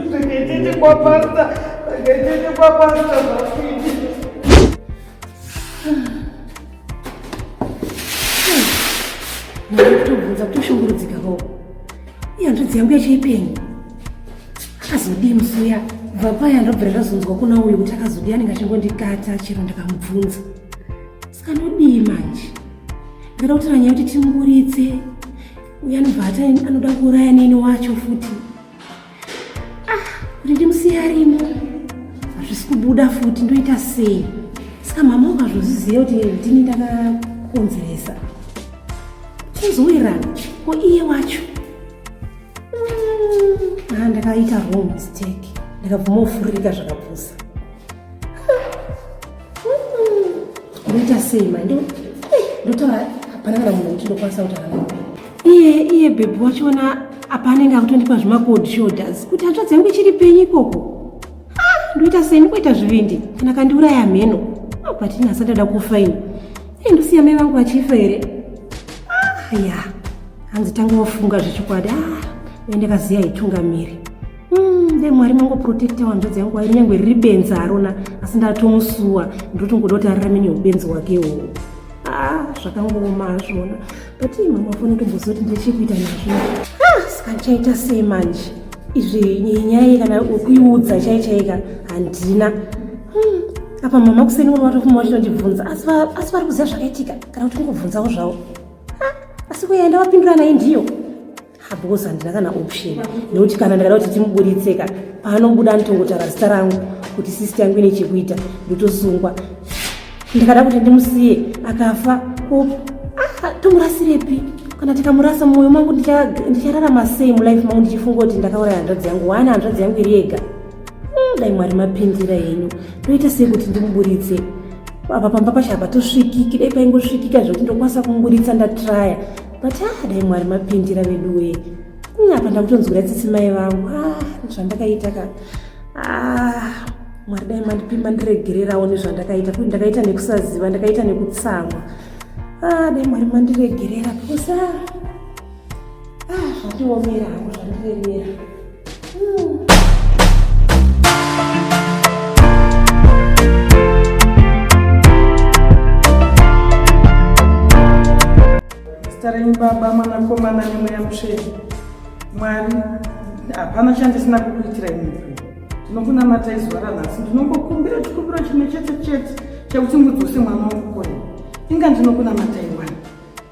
Ndakaitete kwapasta. Ndakaitete kwapasta zvafini. Ndakutobvunza kuti ushungurudzika ko. Iye hanzvadzi yangu yacho ipenyu. Akazodii musi uya? Kubva paya ndobvira ndazonzwa kuna uyu kuti akazodii anenge achingondikata chero ndikamubvunza. Saka ndodii manje? Ndikada kutaura nyaya yekuti timuburitse uye anobva ati anoda kuuraya neni wacho futi. Ah, kuti ndimusiye arimo hazvisi kubuda futi, ndoita sei? Saka mama ukazvoziziva kuti ndini ndakakonzeresa, tinozowirirana ko iye wacho? Ah, ndakaita wrong mistake, ndakabvuma kufuririka zvakapusa. Ndoita sei mai? Ndotaura hapana kana munhu wekuti ndokwanisa kutaura naye. Iye iye bhebhi wachona apa anenge akutondipa zvimacold shoulders kuti hanzvadzi yangu ichiri penyu ikoko. Ah, ndoita sei? Ndikuita zvivindi kana kandiuraya mheno. Ah, but ini hasati ndada kufa ini. Eh, ndosiya mai vangu vachifa here? Ah, ya hanzi tanga wafunga zvechokwadi. Ah, dai ndakaziva haitungamiri. Dai Mwari mangoprotecta hanzvadzi yangu wairi, nyangwe riri benzi harona, asi ndatomusuwa, ndotongoda kuti ararame neubenzi hwake ihwohwo. Ah, zvakangooma hazvona, but ii mama fona tomboziva kuti ndechekuita nazvo. Ah, saka ndichaita sei manje izvi? Nyaya iyi kana kuiudza chai chaika handina. Apa mama kuseni kuno vatofuma vachitondibvunza, asi asi vari kuziva zvakaitika kana kuti kungobvunzawo zvavo? Ah, asi kuenda vapindura naye ndiyo because handina kana option, nekuti kana ndakada kuti timuburitseka paanobuda anotongotaura zita rangu kuti sister yangu ine chekuita, ndotosungwa. Ndakada kuti ndimusiye akafa ko, ah, tomurasirepi? Kana tikamurasa, mumwoyo mangu ndichararama sei mulife mangu ndichifunga kuti ndakauraya hanzvadzi yangu? Wana hanzvadzi yangu iri yega. Dai Mwari mapindira henyu. Ndoita sei kuti ndimuburitse? Apa pamba pacho hapatosvikiki, dai paingosvikika zvekuti ndokwanisa kumuburitsa, ndatraya, but ah, dai Mwari mapindira veduwee. Apa ndakutonzwira tsitsi mai vangu. Ah, zvandakaita ka. Ah, Mwari dai mandipimba ndiregererawo nezvandakaita, kuti ndakaita nekusaziva, ndakaita nekutsamwa. Ah, dai Mwari mandiregerera because ah, ah, zvandiomera hangu, zvandiremera. Zita renyu Baba, Mwanakomana neMweya Mutsvene. Mwari, hapana chandisina kukuitirai muupenyu. Ndinokunamatai zuva ranhasi, ndinongokumbira chikumbiro chimwe chete chete chekuti mudzose mwana wangu kore. Inga ndinokunamatai wani,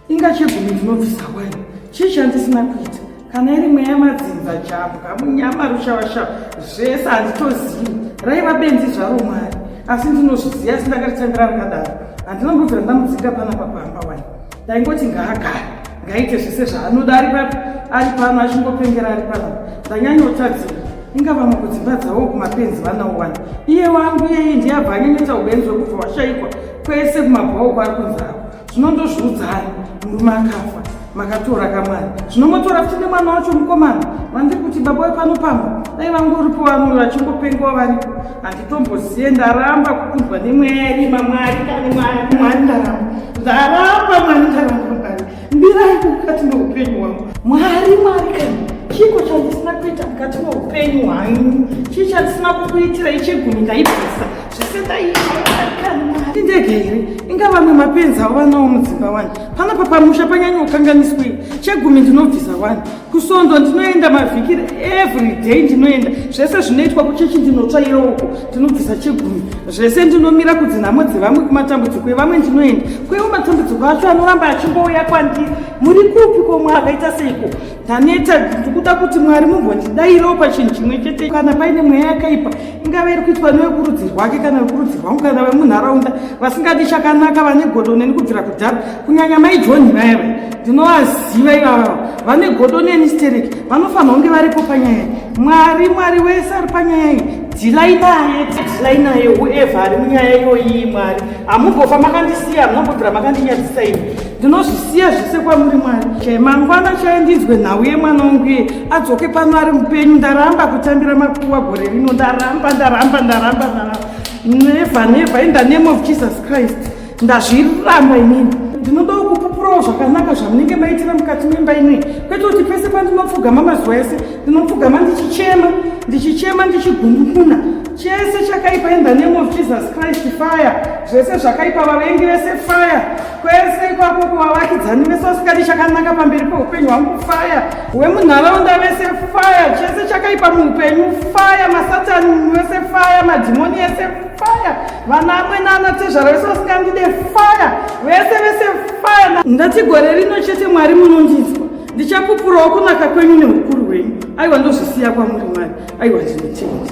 inga chegumi ndinobvisa wani, chii chandisina kuita? Kana iri mweya madzinza, jambwa, munyama, rushavashava, zvese handitozivi. Raiva benzi zvaro Mwari, asi ndinozviziva, asi ndakaritambira rakadaro. Handinombobvira ndamudzinga panapa pamba wani. Ndaingoti ngaagare, ngaite zvese zvaanoda ari papi, ari pano achingopengera ari panapa. Ndanyanyotadzira. Inga vamwe kudzimba dzavo kumapenzi vanawo wani, iye wangu iyeye ndiye abva anyanyota ubenzi wekubva washaikwa kwese kumabhawo kwaari kunzi ako. Zvino ndozviudzani, murume akafa makatora kamwari, zvino motora futi nemwana wacho mukomana vandiri kuti baba wepano pamba. Dai vangoripo vamwe vachingopengawo varipo, handitomboziye. Ndaramba kukundwa nemweya yerima. Mwari kani, Mwari, Mwari, ndaramba, ndaramba Mwari, ndaramba Mwari, mbirai mukati meupenyu hwangu. Mwari, Mwari kani, chiko chandisina kuita mukati meupenyu hwangu? Chii chandisina kukuitira? Ichegumi ndaibvisa, zvese ndaiita. Mwari kani, Mwari, ndege here? Inga vamwe mapenzi avo vanawo mudzimba wani. Panapa pamusha panyanya kukanganiswei? Chegumi ndinobvisa wani, kusondo ndinoenda mavhiki every day ndinoenda, zvese zvinoitwa kuchechi ndinotsvaira uko, ndinobvisa chegumi, zvese ndinomira kudzinhamo dzevamwe, kumatambudziko evamwe ndinoenda. Kweiwo matambudziko acho anoramba achingouya kwandiri. Muri kupi ko? Akaita seiko? Ndaneta. Ndikuda kuti Mwari mumbondidairewo pachinhu chimwe chete. Kana paine mweya yakaipa, ingave iri kuitwa nevekurudzi rwake kana vekurudzi rwangu kana vemunharaunda vasingadi chakanaka, vane godo neni kubvira kudhara, kunyanya mai John vaya vaya, ndinovaziva ivavava vane godo neni stereki, vanofanira kunge varipo panyaya iyi. Mwari, Mwari, wese ari panyaya iyi, dealai naye, dealai naye whoever ari munyaya iyoyi. Mwari, hamumbofa makandisiya, hamunambobvira makandinyadzisa ini. Ndinozvisiya zvese kwamuri Mwari. Chemangwana chai ndinzwe nhau yemwana wangu iye adzoke pano ari mupenyu. Ndaramba kutambira makuwa gore rino, ndaramba, ndaramba, ndaramba, ndaramba. Never, never, in the name of Jesus Christ, ndazviramba inini. Ndinodawo kupupurawo zvakanaka zvamunenge maitira mukati memba inoi, kwete kuti pese pandinopfugama mazuva ese ndinopfugama ndichichema, ndichichema, ndichigundukuna. Chese chakaipa in the name of Jesus Christ fire. Zvese zvakaipa vavengi vese fire. Kwese ikwako kuvavakidzani vese vasingadi chakanaka pamberi peupenyu hwangu fire. Wemunharaunda vese fire. Chese chakaipa muupenyu fire. Masatani vese fire. Madhimoni ese fire. Vana amwe nana tezvara vese vasingandide fire. Vese vese fire. Ndati gore rino chete Mwari munondinzwa. Ndichapupurawo kunaka kwenyu neukuru hwenyu. Aiwa ndozvisiya kwamuri Mwari. Aiwa ndinotenda.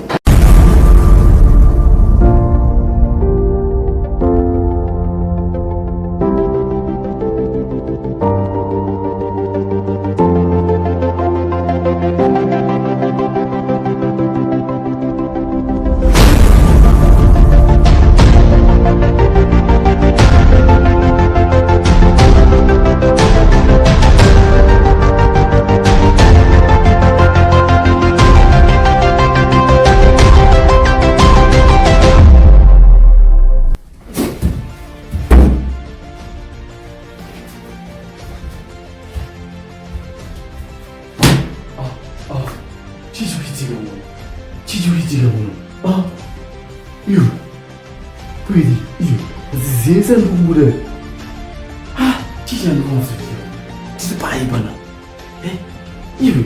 Chii chikuitika muno? Chii chikuitika muno? Ah, iwe, kwedi, iwe, zese ndikubuda. Ah, chii chandikumazoitika? Tiri pai pana? Eh, iwe.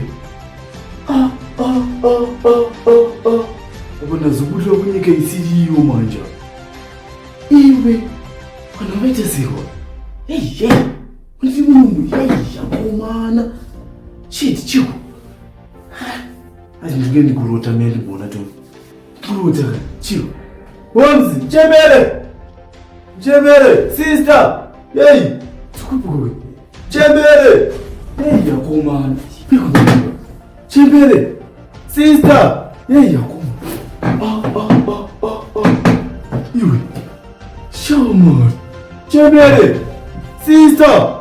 Ah, ah, ah, ah, ah, ah. Apa ndazobudira kunyika isiri iyo manje. Iwe, vanhu vaita sewa. Hey, hey. Ndiri munomu, hey, akomana. Shit, chiko. Azi ndinge ndikurota mene ndikuona to. Kurota chiko. Bonzi, chembere. Chembere, sister. Hey, Tikupuwe. chembere. Hey, akomana. Chembere. Sister. Hey, akomana. Ah, ah, ah, ah, ah. Iwe. Shamar. Chembere. Sister.